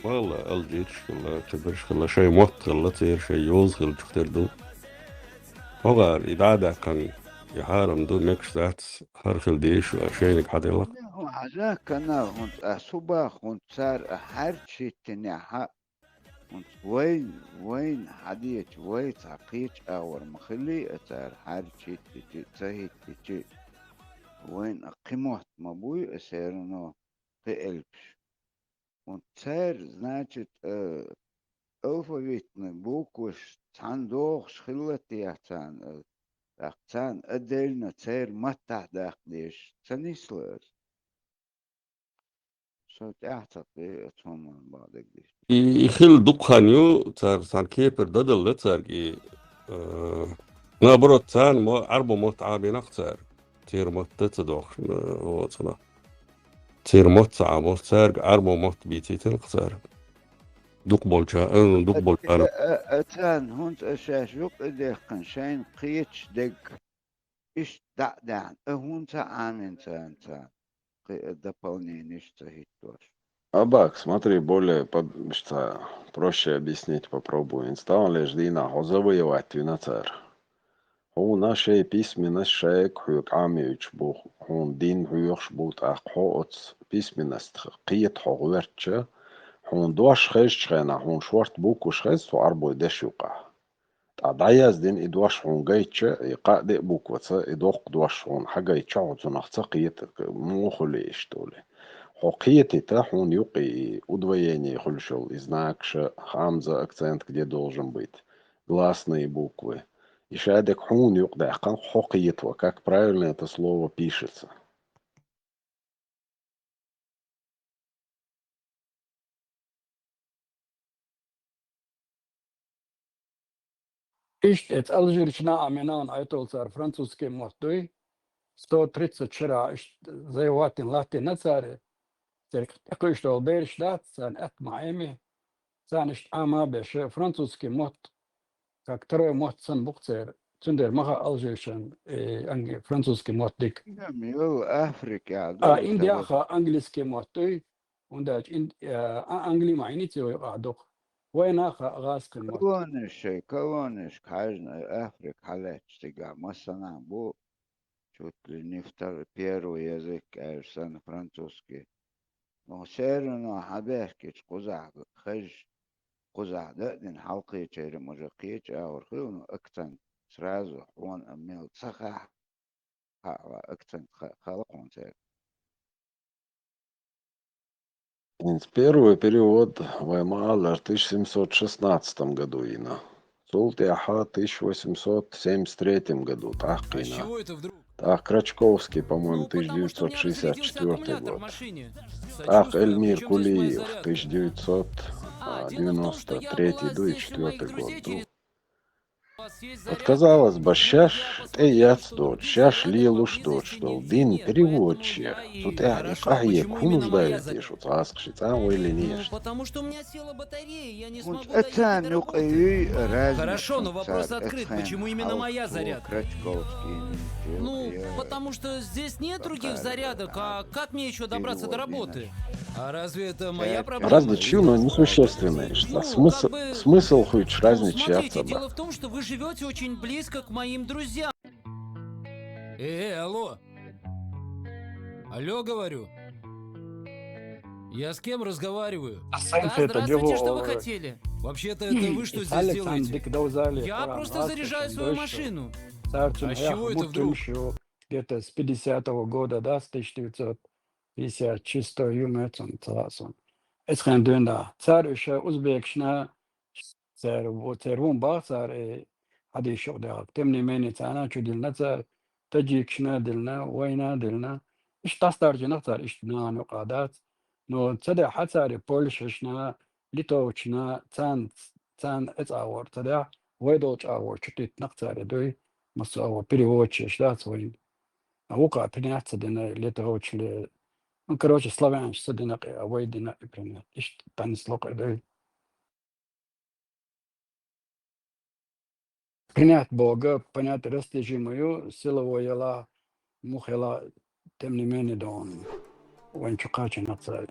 Валла, алжираш хилла, кхиберш хилла, шоай мотт хилла, церан шоай йоза хиллачух тера ду. ХӀокхара и дӀа а даьккхина, и хьарам ду, мегаш дац, хӀара хила дезаш вац, шайниг хьаделла. Хьажа, канал хӀунца а субах, хӀунца цара а хьаьрча хӀиттинехь а, хӀунца вайна, вайна хьадеча, вай цхьа кхечу агӀор ма хиллий а цара хьаьрча хӀиттича, ца хӀиттича, вайна а кхин мотт ма буй а, все равно кхин элпаш. ХӀунца цара, значит, э, алфавитный букваш цхьаьна дохуш хилла техьа царна, э, тӀаккха царна отдельно церан маттахь даккха дезаш ца нисло аса. Со тӀаьхьа ца кхе оцу хӀуманна бакъдерг дийцича. И, и хилла дукха хан ю, цара цхьана кепара дадалла цаьрга и, э, наоборот, царна мо Ӏарбо мотт Ӏамийнакх цара. Церан мотт а ца дохуш, э, оцунах. Церан мотт ца Ӏамош, цаьрга Ӏарбо мотт бийцийтинакх цара. Дукха болча-, э, дукха болчарна. А, а, а царна хӀунца а шаьш юкъа даьккхина, шайна кхеташ дерг. Иштта дӀа а даьхьна, а хӀунца а Ӏамийна царна, царна кхин а дополненеш ца хӀиттош. Абак, смотри, более под-, ца, проще объяснить попробую. ХӀинца таханлерчу дийнахь хьо завоевать вина цара. Хьуна шайн письменность шайга хьоьга Ӏамоьйтуш бу, хьуна дин хьоьхуш бу, тӀаккха хьо оцу письменность кхета хьо гӀоьртича, хьуна дош хезачу хенахь, хьуна шорта букваш хеза цу Ӏарбой дешна юкъахь. Ткъа дӀаяздина и дош хьуна гайтча, и кхаа-деа букваца и доккха дош хьуна хьагайтча, хьо цунах ца кхета, муха хуьлу иштта олий. Хьо кхетийта, хьуна юкъа и удвоение хуьлуш йолу и знакаш, хамза, акцент где должен быть, гласные буквы. И шадерг хьуна юкъадаьккхина, хьо кхета, как правильно это слово пишется. Иштта эца Алжирчу нахана Ӏайталла цара французский мотт дуй. Сто тридцать шарахь иштта завоевать дина латтийна цара. Церан тӀекхуьйсуш долу бераш дац, царна атта ма Ӏеми. Царна иштта Ӏама а беш, французский мотт, как второй мотт санна бу-кх церан. Цундела ма хаьа алжирчарна, э, англи-, французский мотт дика. Ам йолу Африкехь ду А, и Индия а цара. Хаьа английский мотт дуй, хӀунда аьлча ин-, а, а, англи ма Ӏийници вай юкъахь дукха. Вайна а хаьа гӀазкхийн мотт. Колонеш шайн, колонешка хьаьжна, Африка хьалаьцча цигахь массанхьа бу, чуть ли не втор-, первый язык аьлча санна французский. Но всё равно хьан бехкича кхузахь хезча, кхузахь дан а дина хьалакхечеран уже кхечу агӀор хуьлу, но акцент сразу хьуна а мел ца хаьа, хаьа, акцент ха-, хала кхунца. ХӀинца первый перевод вай ма-аллара тысяча семьсот шестнадцатом году йина. Цул тӀаьхьа тысяча восемьсот семьдесят третьем году тӀаккха А с йина. Чего это вдруг? ТӀаккха Крачковский, по-моему, Ну, потому что мне разрешили ездить на тысяча девятьсот шестьдесят четвёртый год. Метр машине. ТӀаккха Эльмир Кулиев, тысяча девятьсот девяносто третий ду и четвёртый год ду. Вот, казалось бы, шаьш тӀе эцна доцуш, шаьш лелош доцуш долу дин переводчик, цу тӀехь и къахьега хӀун нуждается оцу гӀазкхийн цӀа вай линеш? Ну, потому что у меня села батарея, я не смогу доехать до работы. Хорошо, но вопрос открыт, почему именно моя зарядка? Ну, потому что здесь нет других зарядок, а как мне ещё добраться до работы? А разве это моя проблема? Разве чё, но несущественная, что смысл, смысл хоть разница. Ну, смотрите, дело в том, что вы живёте очень близко к моим друзьям. Э, э, алло. Алло, говорю. Я с кем разговариваю? Да, здравствуйте, что вы хотели? Вообще-то это вы что здесь делаете? Я просто заряжаю свою машину. А с чего это вдруг? Где-то с пятидесятого года, да, с тысяча девятьсот пятьдесят шестого юмецун цаласон. Эцхен дуьнда. Цар уьш узбекшна, цер, цер вон бах цар, э, хьадийшо дагӀа. Тем не менее, царна чу дилна цар, таджикшна дилна, вайна дилна. Иш тастаржинах цар иш нана юкъа дац. Но ца де хьа цари польшашна, литовчна, цан, цан эцӀагӀор ца де, вай долчу агӀор чу титнах цари дуй. Массо а переводчиш дац вайн. А вукха принять ца дина, литовчли, ну, короче, славянаш ца дина, а вай дина и принять. Иш танисло къедуй. Принять Бога, понять растяжимую, силовой яла, мух яла, тем не менее, да он. Вайн чу кхача нацай.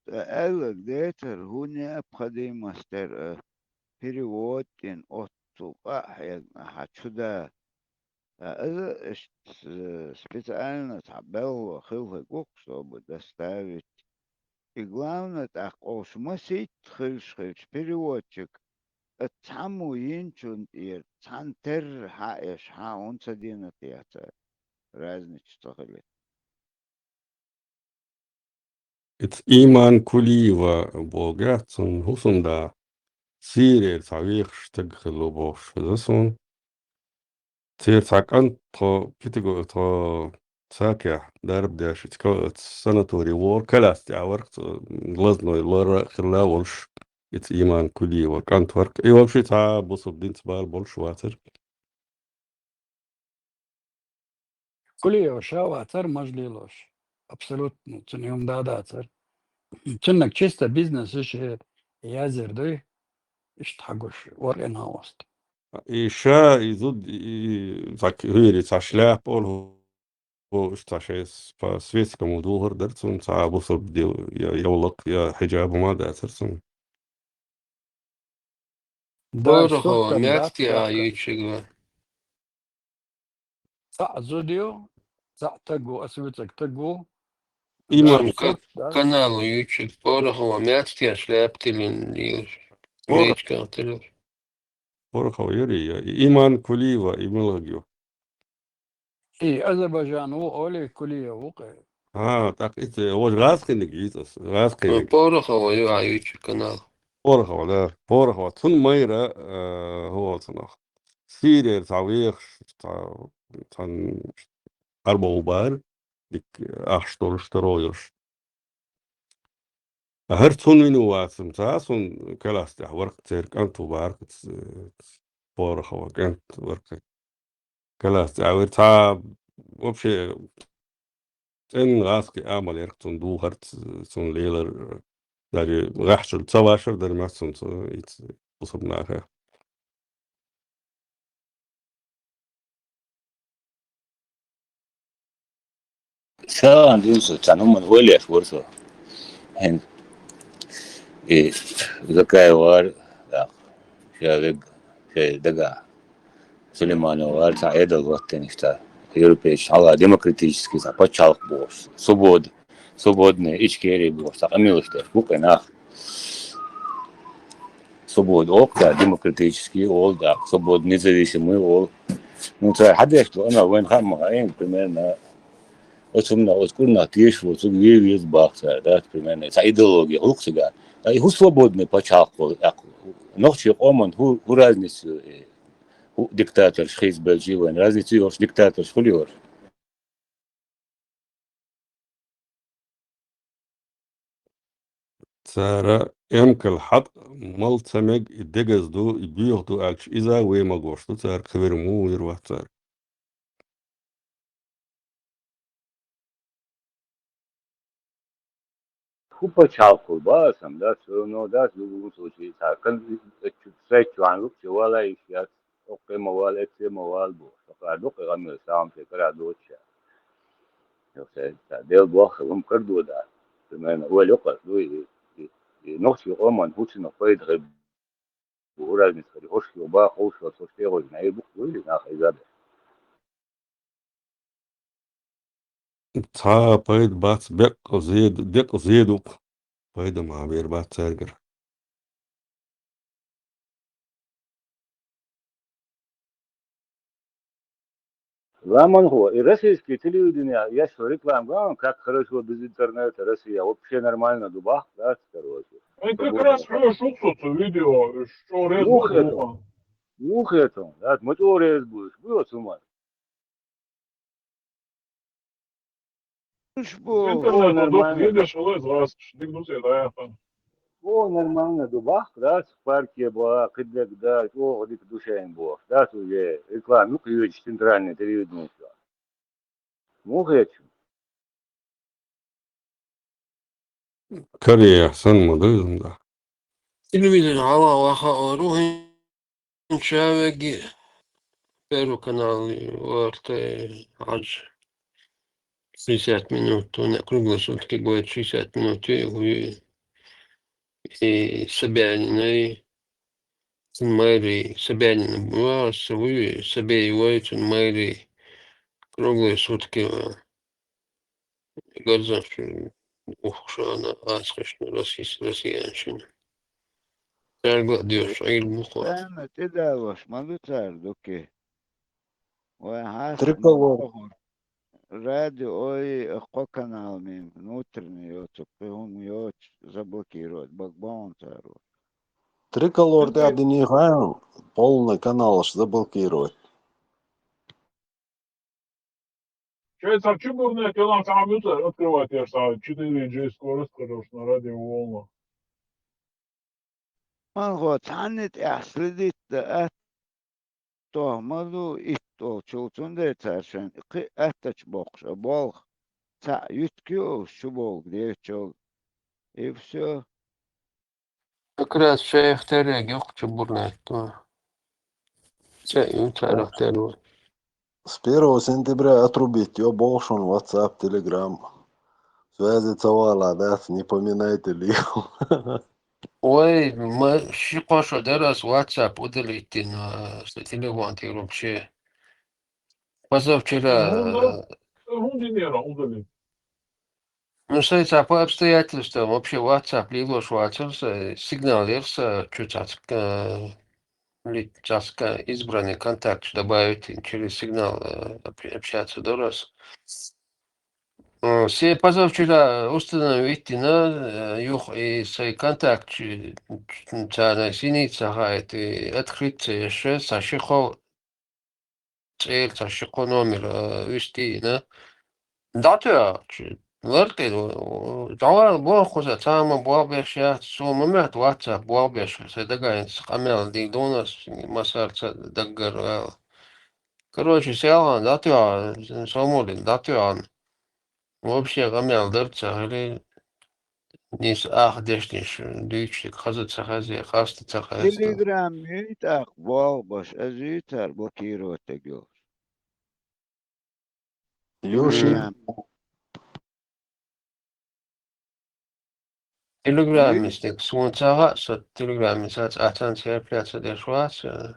Ца аьлларг децар, хӀун необходимость дара, перевод дина оццул къа а хьегна хьан чу да. Ткъа иза иштта, э, специально цхьа белхало хилла гуш, чтобы доставить. И главное, тӀаккха олуш масийтта хилча, хилча переводчик, а цхьаммо йинчунна тӀера цхьана терра хьаэш, хьан хӀунда ца дина те цара? Разница ца хилийта. Ица Иман Кулиева боху, цунна хӀусамда Сирера цхьа вехаш стаг хилла бохуш хеза суна. Церан цхьа кӀант тхо Питаго-, тхо Сакехь дарба деш, ица ка-, санатори вора, коляске тӀехь вара-кх, цо глазной лора а хилла волуш, ица Иман Кулиева кӀант вара-кх. И вообще цхьа бусалба динца бала болуш вацара. Кулиева ша вацара маж лелош. Абсолютно, цуьнан хӀума да дацара. Цуьннаг чисто бизнес иша язъяр дуй, иштта хьагуш, варкъина гӀоста. И ша, и зуда, и, и, цхьа к-, хӀуьйри, цхьа шляпа олу, хӀу, иштта цхьа шайн с-, по светскому духар дара цунна, цхьа бусалба дел-, я, я лакха, я хьиджаб хӀума дацара цунна. Даш Порохова сутта Мятти даккха а даккха. Ючиг ва. Цхьаъ зуда ю, цхьаъ таг ву, аса вуьцург таг ву. Иман Даш Ка-, сутта, да? Канал ю Ючиг. Порохова Мятти а шляп тилин ю. Пора-, Речка тилин. Порохова юри я. И Иман Кулиева, и муьлхаг ю. И Азербайджан ву, Оли Кулиев ву кхе. А, тӀаккха ица, вож гӀазкхиниг йийца ас, гӀазкхиниг. Порохова ю, а, Ючиг канал. Порохова, да. Порохова. Цунна майра, э, хӀу волу цунах. Сирера цхьа вехаш, цхьа, цхьана Ӏарбов бара, дика ахча долуш, таро йолуш. ХӀара цунна вина вацам ца, цунна коляске тӀехь вара-кх, церан кӀант ву бара-кх, ц-, Порохова кӀант вара-кх. Коляске тӀехь вара цхьа, вообще, цӀена гӀазкхи амал яра-кх цунна духар, ц-, цунна лелар, даже гӀаьхчуьра ца вашар дара массанца, ица бусалба наха. Сан дин со, цхьана хӀуманна ойла еш вара со. ХӀин, и, Закаев вара, тӀаккха, ша вега, шайн дагахь. Сулейманов вара цхьа Ӏедал хӀоттийна иштта, европейчу хьала демократический цхьа пачхьалкх бохуш, свобода, свободная Ичкерия бохуш, цхьа къамелаш деш бу кхин нах. Свобода олу-кх цара, демократический олу, тӀаккха свобода, независимый олу. Ну, цара хьан деш ду, ана вайна хаа ма хаийна, примерно, оцу хӀуманах, оцу кӀурнах тешаш волчуьнга вен веза боху цара, да, примерно, цхьа идеология хуьлу-кх цигахь. Ткъа и хӀун свободный пачхьалкх олу, тӀаккха нохчийн къоман хӀун, хӀун разница ю, и хӀу диктаторш хийцабелчий вайн, разница ю йолуш диктаторш хуьлу йолуш? Цара эмкал хьатӀа мала ца мега, и дегаза ду, и боьха ду аьлча, иза вай ма гуш ду цара, кхевира муха вир вац цара. ХӀун пачхьалкх хуьлу, баасам дац, всё равно дац, в любом случае, цхьа кон-, сайт чохь лукхучу вала йиш яц, оккхе ма вала, эцце ма вала бохуш. Сакъара дукха гӀамел сагӀам шайн кара доцуш. Йо, ша, ша, Дела боху, хӀума кара дода. Примерно, ойла йоккхуш ду, и, и, и нохчийн къоман хӀуцунах пайда хир бу, разница хир, хӀорш йо ба, ховш ба, со тӀехуьйжина, ай, букъ дуй, нах иза беш. Цхьа а пайда бац, беккъа зеду-, деккъа зедукъ пайда ма бер бац цаьргара. Ламанхо, и российский телевидение, я что, реклама, а, как хорошо без интернета, Россия, вообще нормально ду бах, да, короче. Ай, как раз хьоьжуш ву со цу видео, что реза Муха ву это? Муха это, да, мы тоже реза будешь, было с ума. Интернет, ой, нормально. Видишь, валай, здравствуйте, дик дусет, да, я там. О, нормально ду бахк, да, в парке была, кыдлек, да, о, дик душевен была. Да, уже реклама, ну, ключ, центральное телевидение. Муха хеташ? Корея санна да, да. Телевизор хьалха ваха а вара, хӀинца веги Первый канал варта хьажа. Шестьдесят минут, у меня круглые сутки будет шестьдесят минут, и, и, и Собянина, и цун майрий, Собянина, а, со вуй, Собей вай, цун майрий круглые сутки, а, гарзан шу ухуш ана ацкъашна Россис-, россиянчун. Цаьрга а доьшуш, Ӏийла мухо. Царна тӀедалош ма ду цара, Дуки. Вай хьаста Триколор. Ма бохур. Радио, ой, кхо канал мин, внутренний йоцу, кхин хӀума йоцу, заблокировать, бакъ бохьун цара. Триколор тӀе а динийха, полный каналаш заблокировать. Шайн цхьа чубурнет, я нам сам ютар открывать, я сам четыре джей скорость, короче, на радио волна. Ман хо цхьанна тӀехь следить да аттох ма ду итт олчул, цундела цара шайн кхин а аттачу боккхуш а болх, цхьаъ юьтка ю уьш чуболга дечул. И всё. Как раз шайх терриг юкъ чубурнет ду. Цхьаъ ю царах терра. С первого сентября отрубить йо боху шуна WhatsApp, Telegram. Связи ца вала дац, не поминайте лихо. Ой, ма ши-кхо шо дара ас WhatsApp удалить дина, аса телефон тӀера вообще. Позавчера, хӀунда, э, хӀунда динера удалить? Ну, сай цхьа по обстоятельствам вообще WhatsApp лелош вацара, сай сигнал яра, сан чу цхьацца, э, ли-, цхьацца избранный контакт добавить, через сигнал, э, об-, общаться дора ас. Э, се позавчера установить дина, э, юха и сай контакт чу-, царна синица хаайт, и открыть ца еш, сан ши-кхо цӀера цхьа ши-кхо номер, а, вуьстийна. ДӀатоьхча, лартӀе, дӀавала боху кхуза, цхьа хӀума болх беш яц, суна ма моьтту WhatsApp болх беш, сайн дагахь хӀинца къамел дийр дуна ас, массарца даггара ваьлла. Короче, селхана дӀатоьхна, совмулин дӀатоьхна. Вообще къамел дар ца хили, нийса ах дешнаш дуьйцуш дика хаза ца хеза, къаста ца хеза. Telegram юй тӀаккха болх беш, аз юй цара блокировать дерг йолуш. Ю ши. Telegram. Telegram стаг суна ца хаьа, со Telegram-ца цхьацца церпля ца деш вац, э,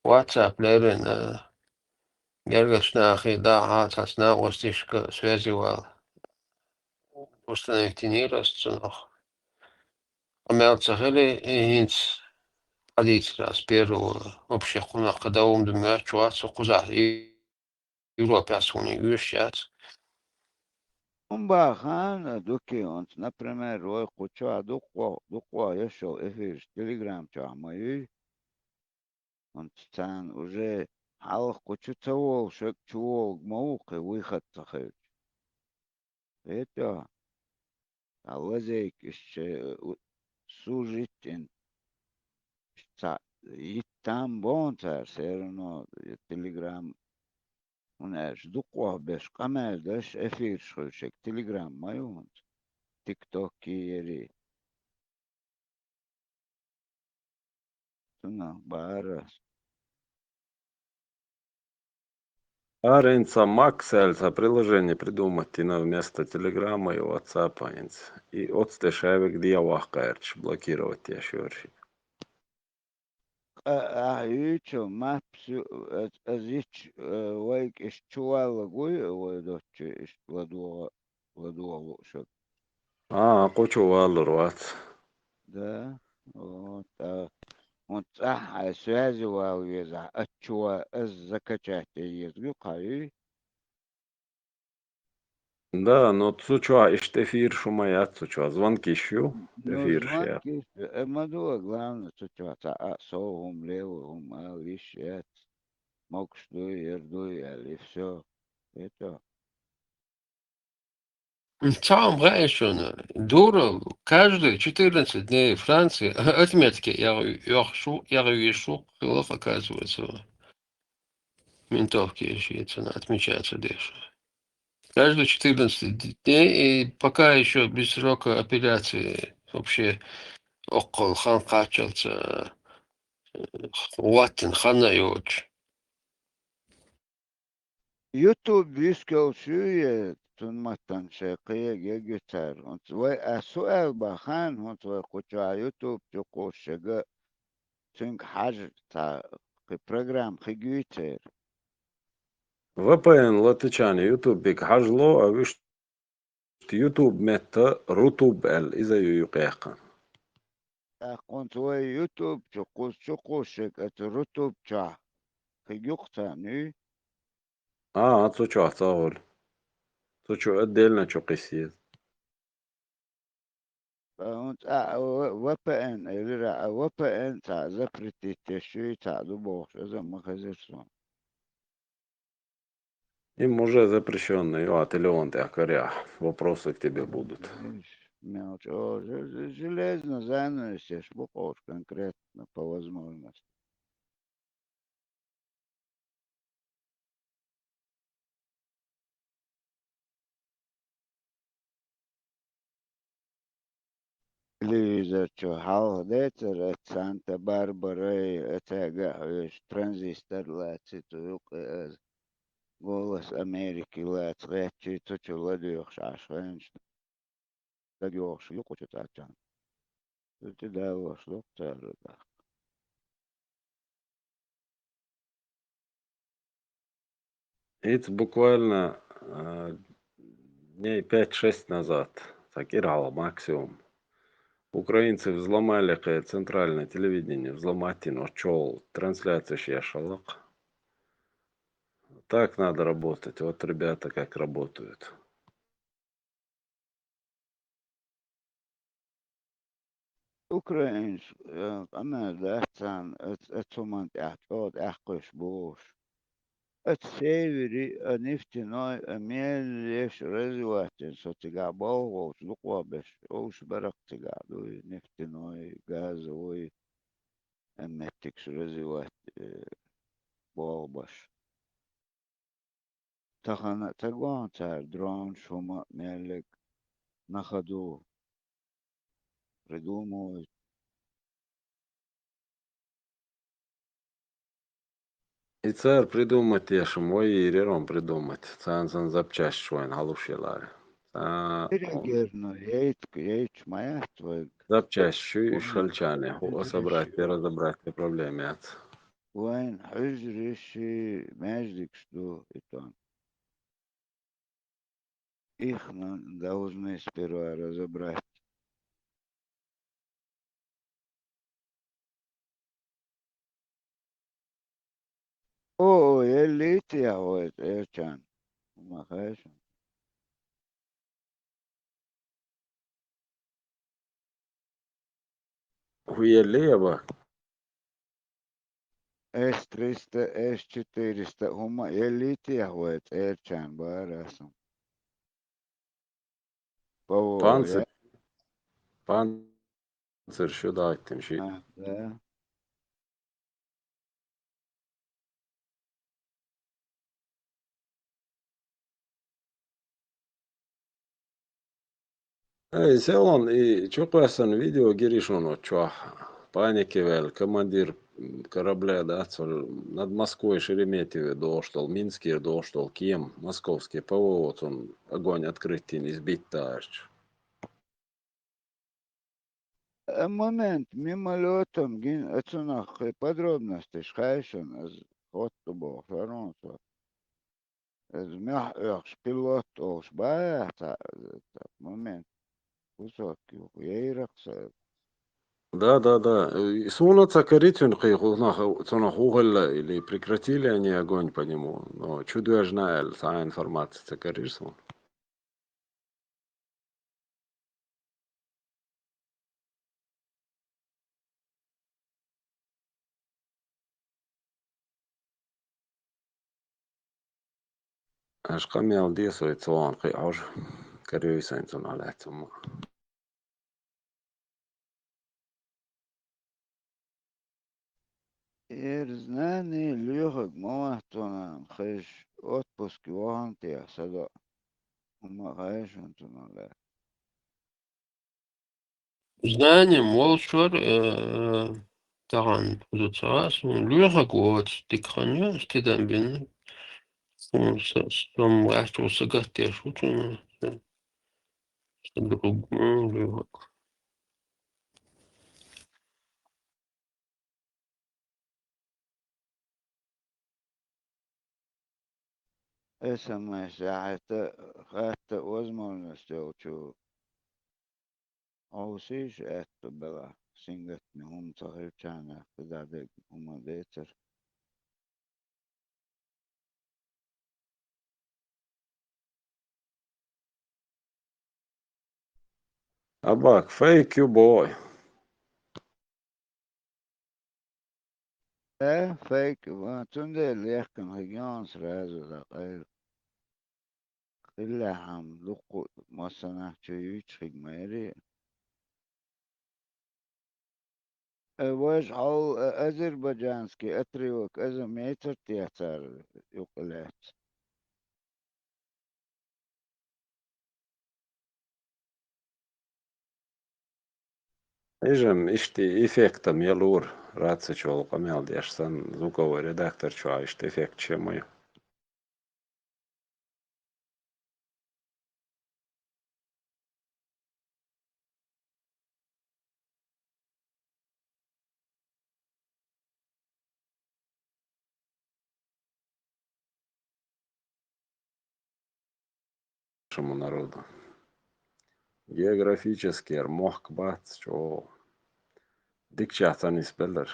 WhatsApp леррина, э, гергарчу нахе дахьа цхьацца накъосташка связи вала. Установить йинера ас цунах. Къамел ца хили, и хӀинца хьадийцира ас первого, вообще кхунах кхин дан хӀума ду моьттуш вац, со кхузахь и Европехь суна оьшуш яц. ХӀун бахана, Дуки, хӀунца, например, вай кху чохь дуккха-, дуккха йо шо эфираш Telegram чохь ма юй? ХӀунца царна уже хьалха кху чу ца волуш, чу волург ма ву кхин выход ца хилча. Вето, а лазейка иштта, э, у-, служить ин. Иштта цхьа йиттам боху цара, все равно, э, Telegram, хӀунда аьлча дукха беш къамел деш эфираш хуьлуш ерг Telegram ма ю хӀунца. TikTok-и яри. Цунах бара. Ара хӀинца Макс аьлла цхьа приложение придумать йина вместо Телеграма и WhatsApp-а хӀинца. И оцу тӀе шайверг дехьа ваккха гӀерташ блокировать еш йора шиъ. Къа-, ахь юьйцу Макс ю-, аз, аз йича, э, вайга иштта чуваллаг вуй, вай доцчу иштта ладогӀа, ладогӀа лууш верг. А, кху чу валлур вац. Да. О, тӀаккха хӀунда цӀахь хьайн связи вала везахь, аччу ван аз закачать ян еза ю кхьа юй? Да, но цу чохь иштта эфираш хӀума яц цу чохь, звонкиш ю, ну, эфираш яц. Звонкиш, э, ма ду, главное, цу чохь цхьа а сов хӀума, левый хӀума ала йиш яц. Могуш дуй, яр дуй аьлла, и всё. Это. Цхьаъ ма хаьа шуна. Дурал, каждые четырнадцать дней Франция отметки ягӀ-, йохуш ву, ягӀвеш ву, хиларх, оказывается, ментовки еши цунна отмечаться деш. Каждые четырнадцать дней, и пока ещё без срока апелляции вообще оккхул хан кхаччалца, э, ваттина хан а йоцуш. YouTube вискалш ю е цун маттана шайн кхиега егуьйтара. ХӀунца вай, ас хӀу аьлла бахан, хӀунца вай кху чохь YouTube чу кхуссуш шега, цуьнга хьажа цхьа кхин программа хи гуьйцера. V P N латичарна YouTube-иг хьажало, а вуьшта YouTube метта Рутуб аьлла, иза ю юкъа яьккхина. ТӀаккха хӀунца вай YouTube чу кхус-, чу кхуссуш шега, оцу Рутуб чохь хи гуьйцу царна, юй? А, а, цу чохь ца гӀур. Цу чу отдельно чу кхисса еза. Ткъа хӀунца а, а, в-, V P N элира, а V P N цхьа запретить деш ю, цхьа ду бохуш, иза ма хезира суна. Им уже запрещённый ю, а телефон тӀехь карехь, вопросы к тебе будут. Иш, мелча, о, же-, же-, железно занавес еш бу кхочу конкретно по возможности. Телевизор чу хьалха децара, Санта-Барбарай, оцаьрга а хьоьжуш, транзистор лаций цу юкъе, аса «Голос Америки» лаца гӀеттачий, цу чу ладоьгӀуш Ӏаш хенаш. ДагайогӀуш ю кху чу цхьаьччанна. Цу тӀе далош ду-кх цара тӀаккха. ХӀинца буквально, а, дней пять-шесть назад, цхьа кӀира хьалха максимум, украинцы взломали кхин центральное телевидение, взломать йина, оцу чохь трансляцеш еш хилла-кх. Так надо работать, вот ребята как работают. Украинаш, э, къамел дац царна, оц-, оцу хӀуманна тӀехь чӀогӀа тӀаьхьакхуьйсуш бохуш. Оцу севере, а, нефтяной, а, мел еш развивать йина, со цигахь болх беш, дукха беш, овш баракх цигахь дуй, нефтяной, газовой, а, меттигаш развивать, э, болх беш. Тахана ца гон цара дронаш, хӀума а меллиг на ходу придумывают. И цара придумать деш-м вай йийр яра-м придумать. Царна санна запчастьш вайна хьалуш елара. Цхьа Перегерно яйт-, яйча ма яц вайга. Запчастьш ю, уьш хилчарна, хӀу а собрать де, разобрать де проблема яц. Вайн хьуьжарши, маьждигаш ду и тон. Их мы должны сперва разобрать. О, о, еллий те вай цӀерачарна? Ма хаьа шуна. ХӀу еллий я бан? С триста, С четыреста, хӀума еллий те вай цӀерачарна бара сан. Панцирь. Панцирь шу дайтина ши. А, да. Эй, Селон, и чу кхоьссина видео гирий шуна оцу чохь. Панике ваьлла, командир корабля дац, над Москвой Шереметьеве дохуш долу, Минскера дохуш долу кема, московский П В О цунна огонь открыть йина, иза битта аьлча. Э, момент, мимолётом гина, э, цунах кхин подробностеш хаьа шуна, аса хӀотта боху, хӀара хӀун со. Иза мехь оьхуш пилот олуш бац, момент. Кусок юха яйракх сан. Да, да, да. Э, суна ца карий цуьнан кхин хӀунах, цунах хӀу хилла или прекратили они огонь по нему. Но чу доьжна аьлла, цхьа информация ца карийра суна. Аша къамел де со и цу ван кхин а хьожа. Кхерюй сайн цунах лаьцна хӀума. Эр знани лоьхург ма вац цунах, хӀаьш отпуске вахана техьа садоӀ. ХӀума хаьий шуна цунах лаьцна? Знани молчвар, э, тахана хӀуза ца гӀа, суна лоьхург воцу, дика хан ю, стидан бина. Суна са, со ма ваьчча, ву сагатдеш ву цунах. Сан друг ма лоьхург. СМС яхьийтта, хатта возможность йолчу Ӏовсийша аьтто белахь, сингаттаме хӀума ца хилчахьана, кхидӀа дерг хӀума децара. Абак, фейк ю боху. Э, фейк ю, а, цундела лехкана хиг йоӀан сразу дӀакъайла. Хиллехь-м дуккха массанахь чу юьйцуш хиг ма яри. Э, важа хьал, э, азербайджанский отрывок аза мецар те цара юкъа лаьцна? Иза-м иштта эффектам ялура, рацичул къамел деш санна, звуковой редактор чохь иштта эффект чу ма ю. Нашему народу. Географически яра мохк бац, чӀогӀа дикачех ца нисбеллара.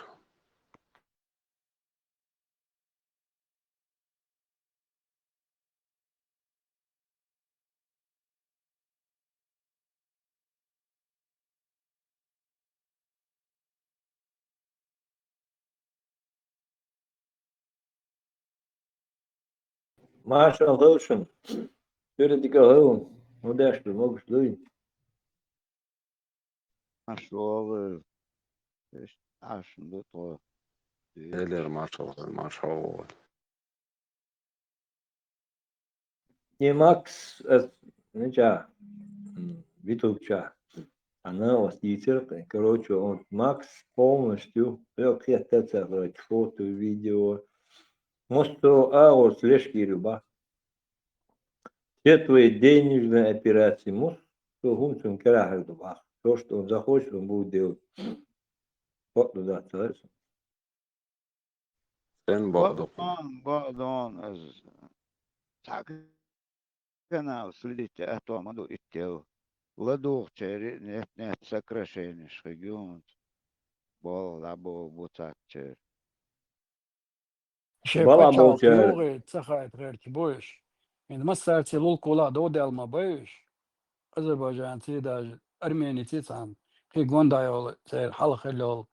Маршалла хуьлда шуна. Цуьра дика хуьлда. ХӀун деш ду, могуш дуй? Маршалла хуьлда. Иштта Ӏаш ду тхо. Элира маршалла хуьлда, маршалла хуьлда. Не Макс, э, нича, м, Витулча. Она вас дийцира, короче, он Макс полностью, э, кхетта ца хилча, фото, видео. Мосто а вот слежки рыба. Все твои денежные операции, мосто хӀума цуьнан кара хир ду бах. То, что он захочет, он будет делать. Вот туда целается. Стен бакъду. Бакъдон, бакъдон, аз цхьа канал следить аьтто ма ду иттел. ЛадугӀучеран нет-нет сокращенеш хиг ю хӀунца. Болх дӀаболу бу цхьаьччеран. Шайн пачхьалкх юххе ца хаийта гӀерташ бу уьш. ХӀинца массаьрца лулкхула а довдаьлла ма бай уьш. Азербайджанций, даже арменеций цхьаьна, кхин гонда йолу, церан хьалха хилла йолу,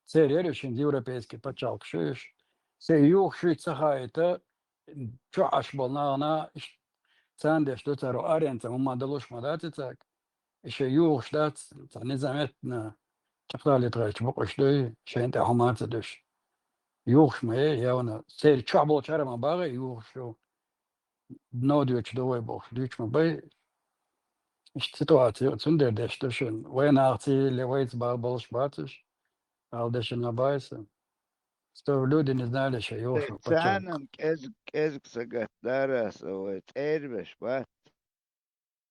церан яра уьш, хӀинца европейский пачхьалкхаш ю уьш. Церан юхуш ца хаийта, чохь Ӏаш болу нахана, иштта царна деш ду цара, аренца хӀумма далуш ма дац и цаьрга. И шайн юхуш дац, цхьа низаметтина чекхдалийта гӀерташ бу-кх уьш дуй, шайна тӀе хӀума ца дуьш. Юхуш ма яй, явна, церан чохь болчара ма багӀий юхуш ю. Новдоьчу ду вай бохуш, дуьйцуш ма бай. Иштта ситуаци цундела деш ду шуна. Вай нахаца ле, вайца бала болуш бац уьш. Ала дешна ма бай сан. Сто люди не знали, что юхуш ма паччахь. Царна кӀезиг, кӀезиг сагатдара аса вай цӀербеш бац.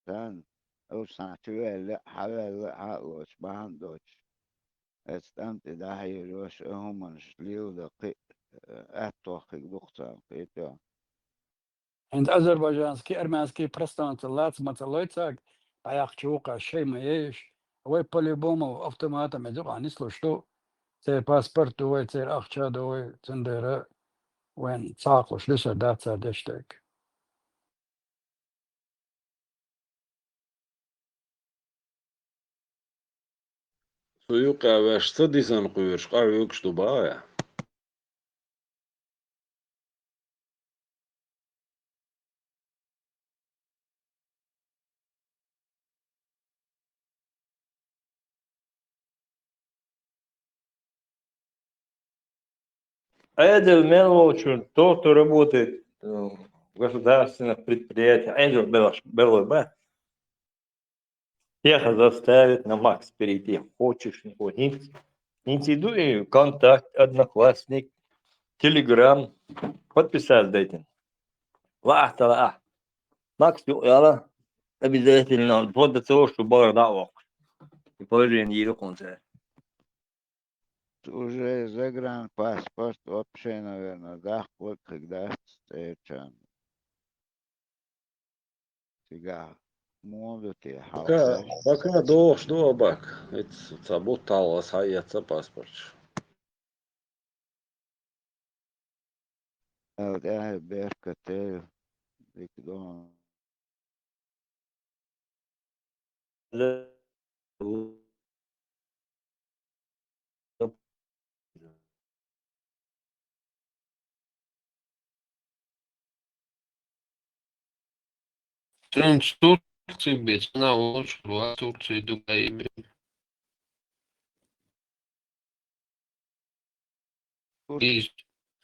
Сан, уьш схьа чу ваьлла, хьаваьлла, хьа а лоцуш, бахьана доцуш. Эцу тӀам тӀе дӀахьийра ваша а хӀуманаш леладан кхин а, аьттох хиг ду-кх царна кхетий. ХӀинца азербайджанский, армянский пространство лаца ма ца лой цаьрга, дӀаяккхачу вукхара шай ма ейш. Вай по-любому автоматом иза юкъахь нислуш ду. Церан паспорт ду вай, церан ахча ду вай, цундела вайн цхьаккхалуш дуьсур дац цара деш дерг. Цу юкъа ваьш ца дисина кхуьйруш къахьоьгуш ду бахьа? Ӏедал мел волчун, тот, кто работает, э, в государственных предприятиях, Ӏедал белаш-, белой ба. Всех заставит на Макс перейти. Хочешь, не хочешь. ХӀинц-, хӀинца ду и Контакт, Одноклассник, Телеграм. Подписаться дайтин. Ва ахтала ах. Макс юкъяла обязательно. Вот до того, что бара да ох. И положение йири конце. Уже загранпаспорт вообще, наверное, дахкой, когда встречаем. Цигахь муха ду те хьалха? Пока, пока дохуш ду Абак. Иц ца бутт хьалха схьаэца паспорташ. Эл тӀаьхьа беркате дика ду. Цуьнца Турци бен, цхьана волчу ва Турци дугай бен. Турци. Из,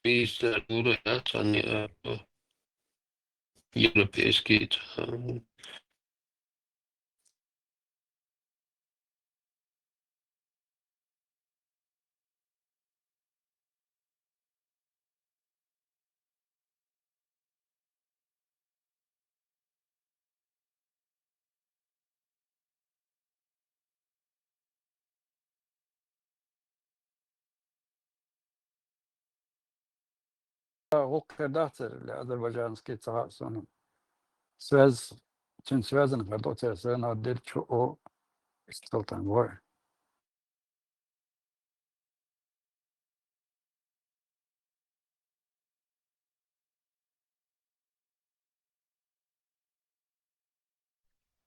из дура, да, цхьана, э, европейский, э, ГӀуллакх хир дац, азербайджанский ца хаьа суна. Связь, цуьнан связана хир ду, церан связана дира чу о Султан вой.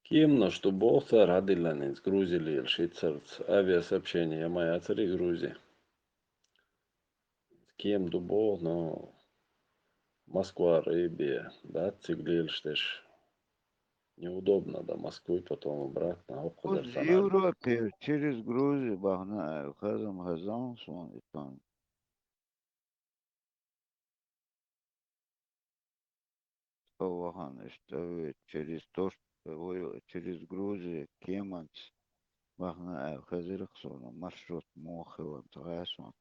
Кеманаш ду боху цара хьадиллина, иза Грузи лелаш хӀинццалц авиасообщение ма яцара и Грузи. Кема ду боху, но Москвара и бен дац цига лелаш дерш. Неудобно до Москвы потом обратно, хӀокху Кхуза дерг ца нах. Европе через Грузию бахана аьлла, хазам хазан суна и тон. Тхо вахана иштта ве через то, что вой через Грузия, кеманца бахана аьлла, хезира-кх суна, маршрут муха хилла ца хаьа суна.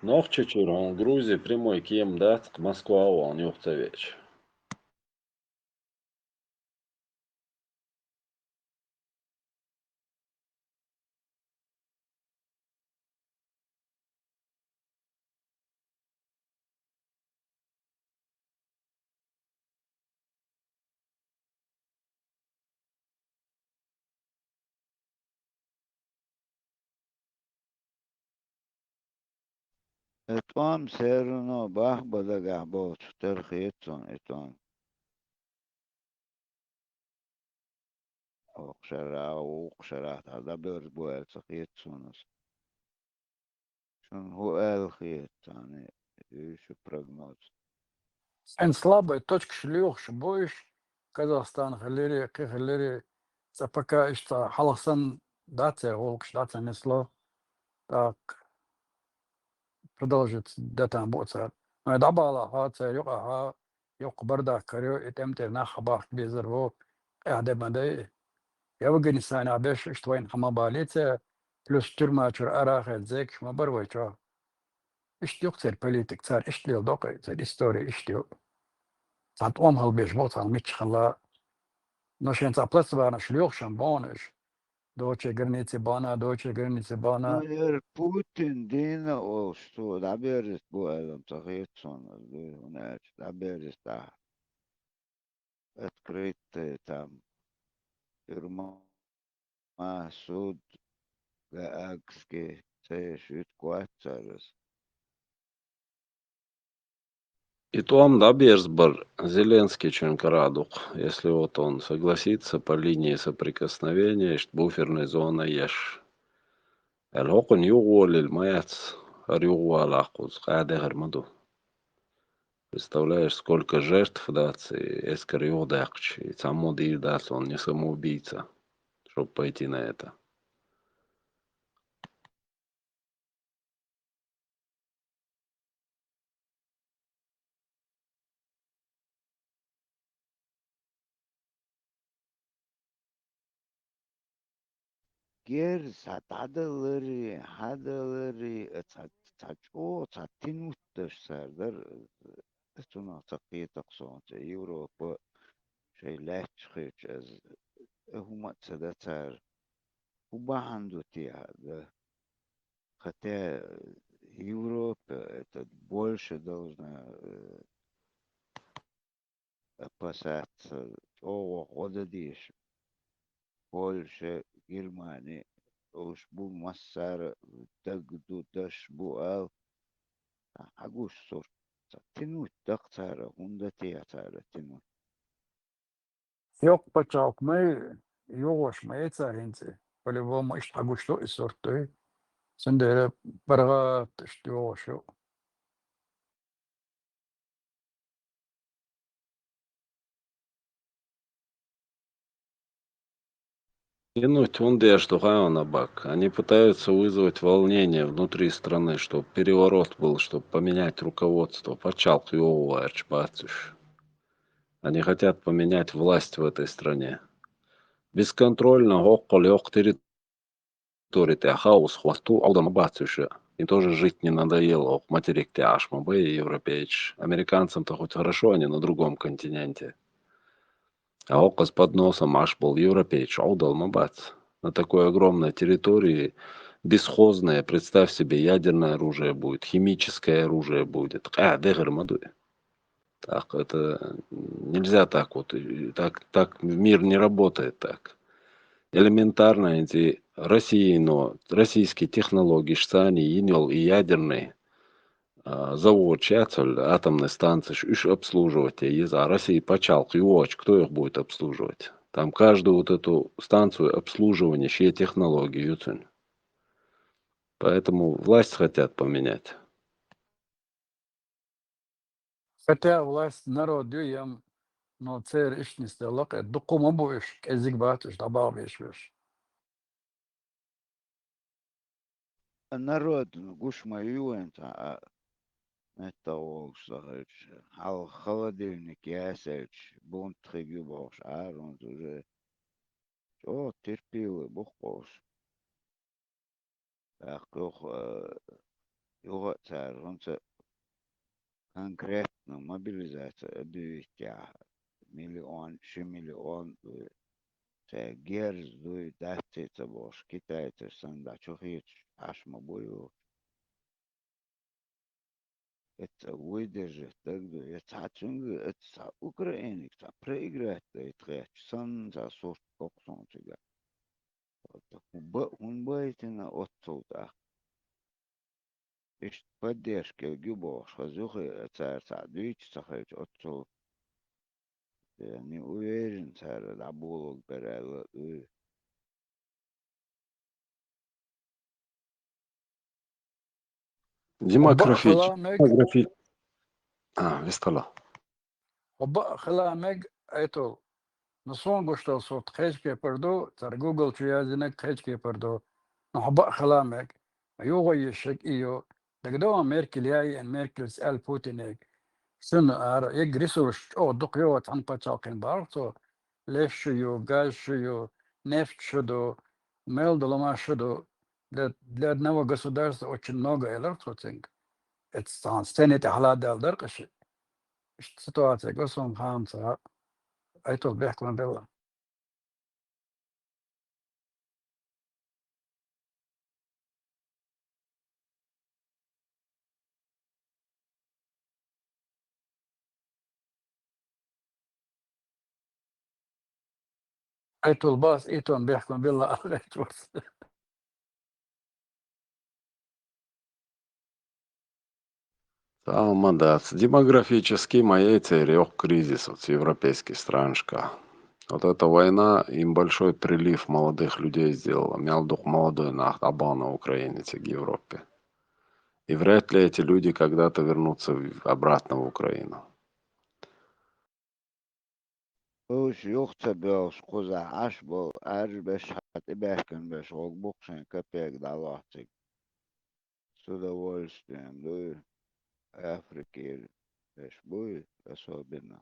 Нохчийчуьра хьуна Грузия прямой кема дац-кх, Москва а вахана юха ца веача. И тӀом все равно бахбан дагахь болчух тера хета суна и тӀом. Окху шарахь, вукху шарахь дӀаберзабо аьлла ца хета суна аса. Шуна хӀун аьлла хета царна, ю шу прогноз? Сайн слабой точкаш лоьхуш бу уьш, Казахстан хиллири, кхин хиллири, цкъа пока иштта хьалха санна дац церан гӀуллакхаш, дӀа ца нисло. ТӀаккха продолжить датан бу цара. Вайн дӀабалахь, церан юкъахь, юккъе бардак карайо, и тӀем тӀера нах хьабахка безар ву, къаьхьа де ма дай. И Афганистанехь берш иштта вайна хьа ма балийца, плюс тюрьма чуьра арахецна зекаш ма бара вай чохь. Иштта ю-кх церан политика, цара иштта леладо-кх, церан истори иштта ю. Цхьана тӀом хила безаш бу, цхьана мичча хилла. Но шайн цхьа плацдармаш лоьхуш-м бу уьш. Дочу границы бахана, дочу границы бахана. Ну, яра Путин дийна олуш, цо дӀаберзийта бу аьлла ца хета суна, аса дуй, хӀунда аьлча дӀаберзийта ахь. Открытый там тюрьма, суд, Гаагский, цхьа шуьйта кхоьттура аса. И тӀом дӀаберзабар Зеленскийчун карахь ду-кх, если вот он согласится по линии соприкосновения, иштта буферная зона еш. Аьлла, хӀокхунна юхаволийла ма яц, хӀара юхавалахь кхуза, къа дехар ма ду. Представляешь, сколько жертв дац и эскар юхадаьккхича, и цхьаммо дийр дац он не самоубийца, чтоб пойти на это. герз, цхьа дӀадалари, хьадалари, цхьа, цхьа чӀогӀа, цхьа тянуть деш цара дара. Цунах ца кхетакх суна, цу Европа шайн лаьтташ хилча, аз, хӀума а ца да цара. ХӀун бахьана ду те хьа да? Хотя Европа, это больше должна, э, опасаться, чӀогӀа гӀо дан дезаш. Польша, Германия, уж бу массара, дагду, даш бу ала. Хьагуш сурт. Ца тянуть да-кх цара, хӀунда те цара тянуть? Йоккха пачхьалкх ма ю, йогӀуш ма яй цара хӀинца. По-любому иштта хьагуш ду и сурт дуй. Цундела паргӀата иштта йогӀуш ю. Тянуть хӀунда деш ду хаьий, Абак? Они пытаются вызвать волнение внутри страны, чтоб переворот был, чтоб поменять руководство. Пачхьалкх йогӀу гӀерташ бац уж. Они хотят поменять власть в этой стране. Бесконтрольно хӀоккхул йоккха территория тӀа хаос хӀотто, Ӏовдал ма бац уж. Им тоже жить не надоело хӀокху материк тӀа Ӏаш ма бай европейцаш. Американцам-то хоть хорошо, они на другом континенте. А хӀокхуза под носом Ӏаш болу европейцаш Ӏовдал ма бац. На такой огромной территории бесхозное, представь себе, ядерное оружие будет, химическое оружие будет. Къаьхьа дехар ма дуй. Так, это нельзя так вот, и так, так мир не работает так. Элементарно, эти России, но российские технологии, царна йина йолу и ядерный, а, заводаш яц, атомный станцеш, уьш обслуживать ян еза, а Россия пачхьалкх йогӀуча, кто их будет обслуживать? Там каждую вот эту станцию обслуживания шен технология ю цуьнан. Поэтому власть хотят поменять. Хотя власть народ ю ям, но церан иштта нисделла-кх, дукха ма бу уьш, кӀезиг бац уьш дӀабахьа беш берш. Народ гуш ма ю вайн цхьа а меттахь вогӀуш ца хилча, хьалха холодильник ясаьлча, бунт хиг ю бохуш Ӏар хӀунца уже чӀогӀа терпеливый бу-кх уьш. ТӀаккха юха, э, юха а цара хӀунца конкретно мобилизация а дуьйцу тӀехь, миллион, ши миллион дуй, цаьрга герз дуй, дац те ца бохуш, китайцаш санна дӀа чу хеташ Ӏаш ма бу юха. Эцца выдержать дагадо, я цхьа цуьнга, эцца цхьа Украиниг цхьа проиграть дайта хетча, санна цхьа сурт боккху суна цигахь. ХӀун ба-, хӀун байтина оццул тӀаккха? Иштта поддержка гу бохуш хаза юхи, цара цхьа дуьйцу ца хилча оццул. Я не уверен, цара дӀаболалург бер аьлла а дуй. Хьо бакъ Демографич-, хила мег, демографи-, а, вистхила. Хьо бакъ хила мег, Айтул. Ну, суна гуш долу сурт кхечу кепара ду, цара Google чу яздинарг кхечу кепара ду. Ну, хьо бакъ хила мег. ЮгӀо йиш шег и ю. ДагадогӀу Меркель яй, Меркельс аьлла Путинега. Шуна ара, иг ресурс чӀогӀа дукха йогӀу цхьана пачхьалкхина бахара цо. Лес шу ю, газ шу ю, нефть шу ду, мел долу ма шу ду. Для, для одного государства очень много, элира цо цуьнга. Эцу цхьана сцене тӀе хьаладаьлла дара-кх ши. Иштта ситуация го суна хаамца. Айтул бехк ма белла. Айтул бас, итон бехк ма билла, Айтул. Цхьа хӀума дац. Демографически ма яй церан йоккха кризис оцу европейских странашкахь. Вот эта война им большой прилив молодых людей сделала. Мел дукха молодой нах дӀабахана Украине цига Европе. И вряд ли эти люди когда-то вернутся в-, обратно в Украину. Уьш юха ца боьлхуш кхузахь Ӏаш болу, Ӏаьржа беш хьан тӀебаьхкина беш гӀорг бу-кх шайн капек дӀалохьа цига. С удовольствием дуй, Африкера беш буй, особенно.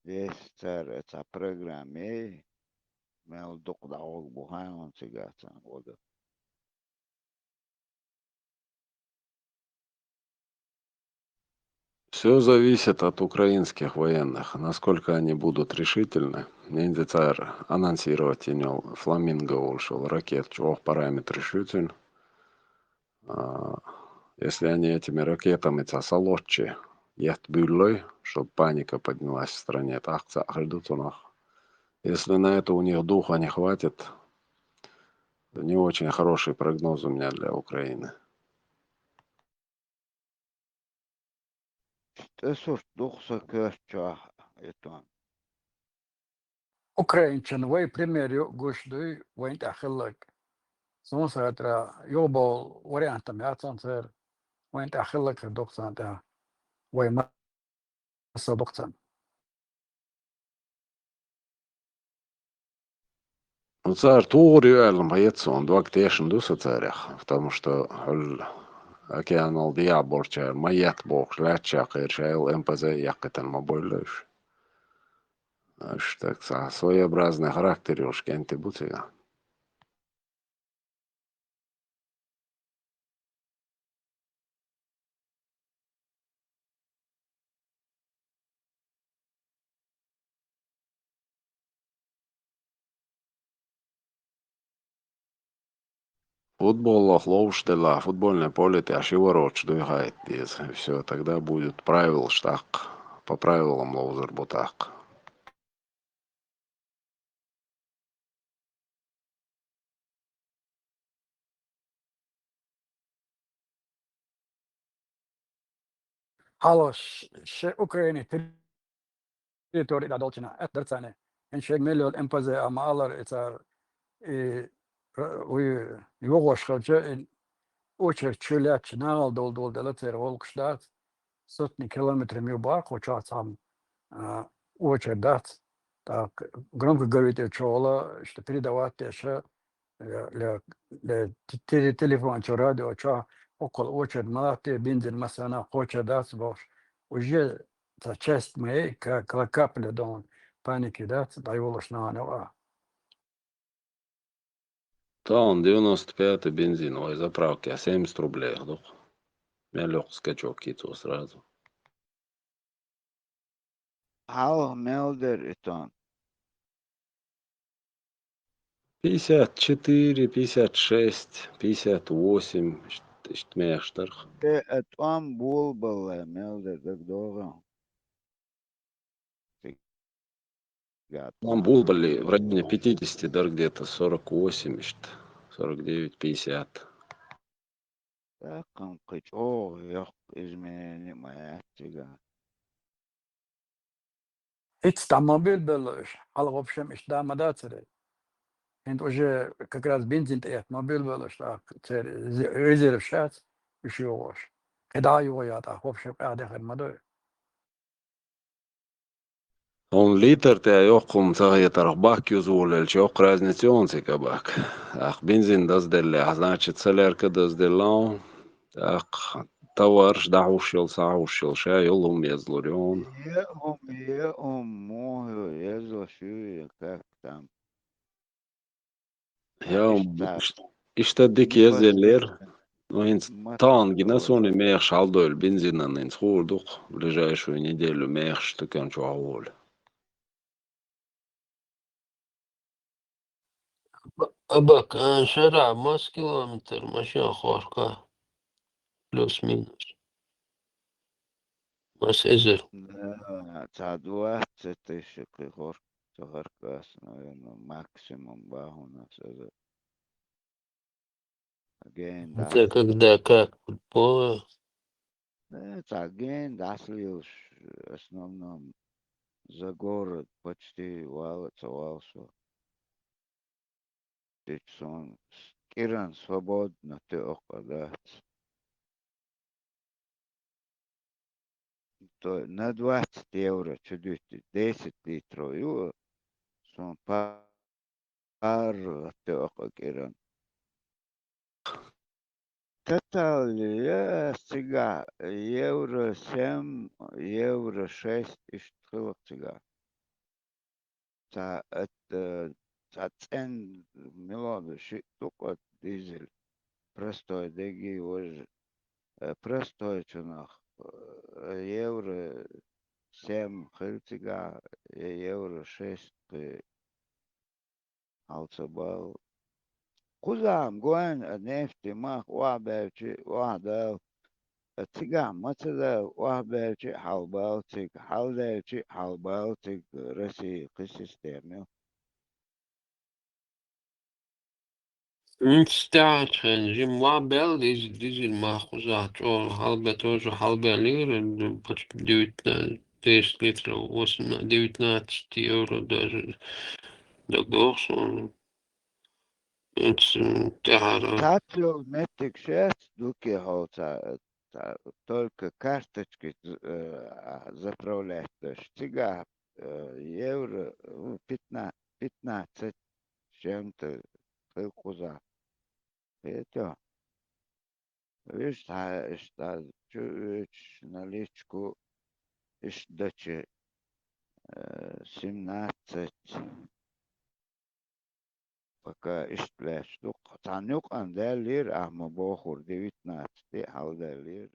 Вес цара цхьа программа яй, мел дукха дӀагӀоргбу хьан цигахь цхьана гӀо дан. Всё зависит от украинских военных, насколько они будут решительны. Нензи цар анонсировать йина йолу «Фламинго» олуш йолу ракета чӀогӀа параметраш ю цуьнан. А, если они этими ракетами цхьа салоччи етта буьйллой, чтоб паника поднялась в стране, тӀаккха цхьаъ хир ду цунах. Если на это у них духа не хватит, то не очень хороший прогноз у меня для Украины. ТӀе сурт дукха сан коьрта чохь, и тон. Украинчан вай пример ю гуш дуй вайн тӀехь хилларг. Суна сайтра юхабовла вариантам яц церан, вайн тӀехь хилларг хир ду-кх царна тӀехь. Вай ма-, масса ду-кх царна. Ну, цара тухур ю аьлла ма хета суна, дог тешна ду сан царех, потому что хӀуьлла океанал дехьа болчара ма етта бохуш лаьтташ яккхийра, ша йолу МПЗ а яккхийтина ма бевлла уьш. Уьш так ца своеобразный характер йолуш кӀентий бу цигахь. Футболах ловш делахь, футбольное поле тӀехь ши вороташ дуй хаийта деза. И всё, тогда будут правилаш тӀаккха. По правилам ловзар бу тӀаккха. Хьалха ш-, ши Украинин территори тӀехь долчунна аьтта дара царна. ХӀинца шайга мел йолу МПЗ а ма аллара, и цара, и, ра-, уй, йогӀуш хилча, и очередь чу лаьтташ нахала долу-долу дела церан гӀуллакхаш дац. Сотни километрийн ю боху, кху чохь цхьа, а, очередь дац. ТӀаккха громкоговоритель чу гӀо, иштта передавать деш, я, я, я, те-, те-, телефон чу, радио чохь, хӀокхул очередь ма латте, бензин массарна кхочур дац бохуш. Уже цхьа часть ма яй, ка-, ка-, капля дон паники дац, дӀайолуш нахана а. Тахана девяносто пятый бензин вай заправке семьдесят рублех ду-кх. Мел йоккха скачок йи цо сразу. Хьалха мел дара и тон? Пятьдесят четыре, пятьдесят шесть, пятьдесят восемь, ишт-, иштта мехаш дара-кх. Э, э, тӀом болабалале мел дара, дагадогӀий хьуна? Цигахь тӀом болабалале в районе пятидесяти дара, где-то сорок восемь, иштта, сорок девять, пятьдесят. ТӀаккха кхин чӀогӀа йоккха изменение ма яц цигахь. ХӀинца дӀа ма билбелла уьш, хьалха вообще иштта да ма дацара. ХӀинца уже как раз бензин тӀеэтта ма билбелла уьш, тӀаккха церан зе-, резерв шац, уьш йогӀуш. КхидӀа а йогӀу я тӀаккха вообще къаьхьа дехар ма ду. Хьуна литр тӀе йоккха хӀума ца хетарх, бак юза волавелча, йоккха разница ю хьуна цига бак. ТӀаккха бензин дазделлехь, значит, солярка дазделла хьуна. ТӀаккха товарш дӀахьуш йолу, схьахьуш йолу, ша йолу хӀума езлур ю хьуна. Е хӀума, е хӀума, муха ю, езлуш ю, е как там. Я, иштта, иш-, иштта дика езъеллера. Ну, хӀинца тахана гина суна и мехаш хьалдойла бензинан, хӀинца хуур ду-кх ближайшую неделю мехаш тукан чохь волу. Абак, а, шарахь масса километр машен хорка? Плюс-минус. Масса эзар? Да, цхьа двадцать тысяч кхин хорка, ца хорка ас, наверное, максимум бахьана ас эзар. Ген дац. Это когда как? По... Э, цхьа ген дӀасалелаш, основном, за город почти вала ца вала со. Теча суна с-, кӀиран свободно тоьукъа дац. То на двадцать евро чу дуьтти, десять литров ю, суна па-, паргӀат тоьукъа кӀиран. Таталли, я, цигахь евро семь, евро шесть иштта хилла цигахь. Цхьа, это, цхьа цӀен мелода шиъ ду-кх дизель. Простой деги вож, э, простой чунах, э, евро семь хилла цигахь, я евро шесть кхин хьалцабал. Кхузахь-м гой, а нефти мах охьабаьлчи, охьадал. А цигахь ма ца дал, охьабаьлчи, хьалбал цига, хьалдаьлчи, хьалбал цига, Россия кхин система ю. ХӀинца тӀаьхьарчу хенахь жимма охьабаьлла иза, дизель мах кхузахь чӀогӀа хьалбе-, тоже хьалбаьллера, ну, почти девятнадцать, десять литров, восемнадцать, девятнадцать евро даже дагадогӀу суна. ХӀинца тӀаьхьара. Цхьацца йолу меттиг шесть ду-кх хьо ца, ца, только карточки з-, э, а, заправлять деш. Цигахь, э, евро, ну, пятна-, пятнадцать с чем-то хилла кхузахь. Хетий? Вуьш цхьа иштта чу оьцуш наличку иштта дачи, э, семнадцать. Пока иштта лаьтташ ду-кх. Цхьана юкъана даьллера, ахьа ма бохура, девятнадцать хьалдаьллера,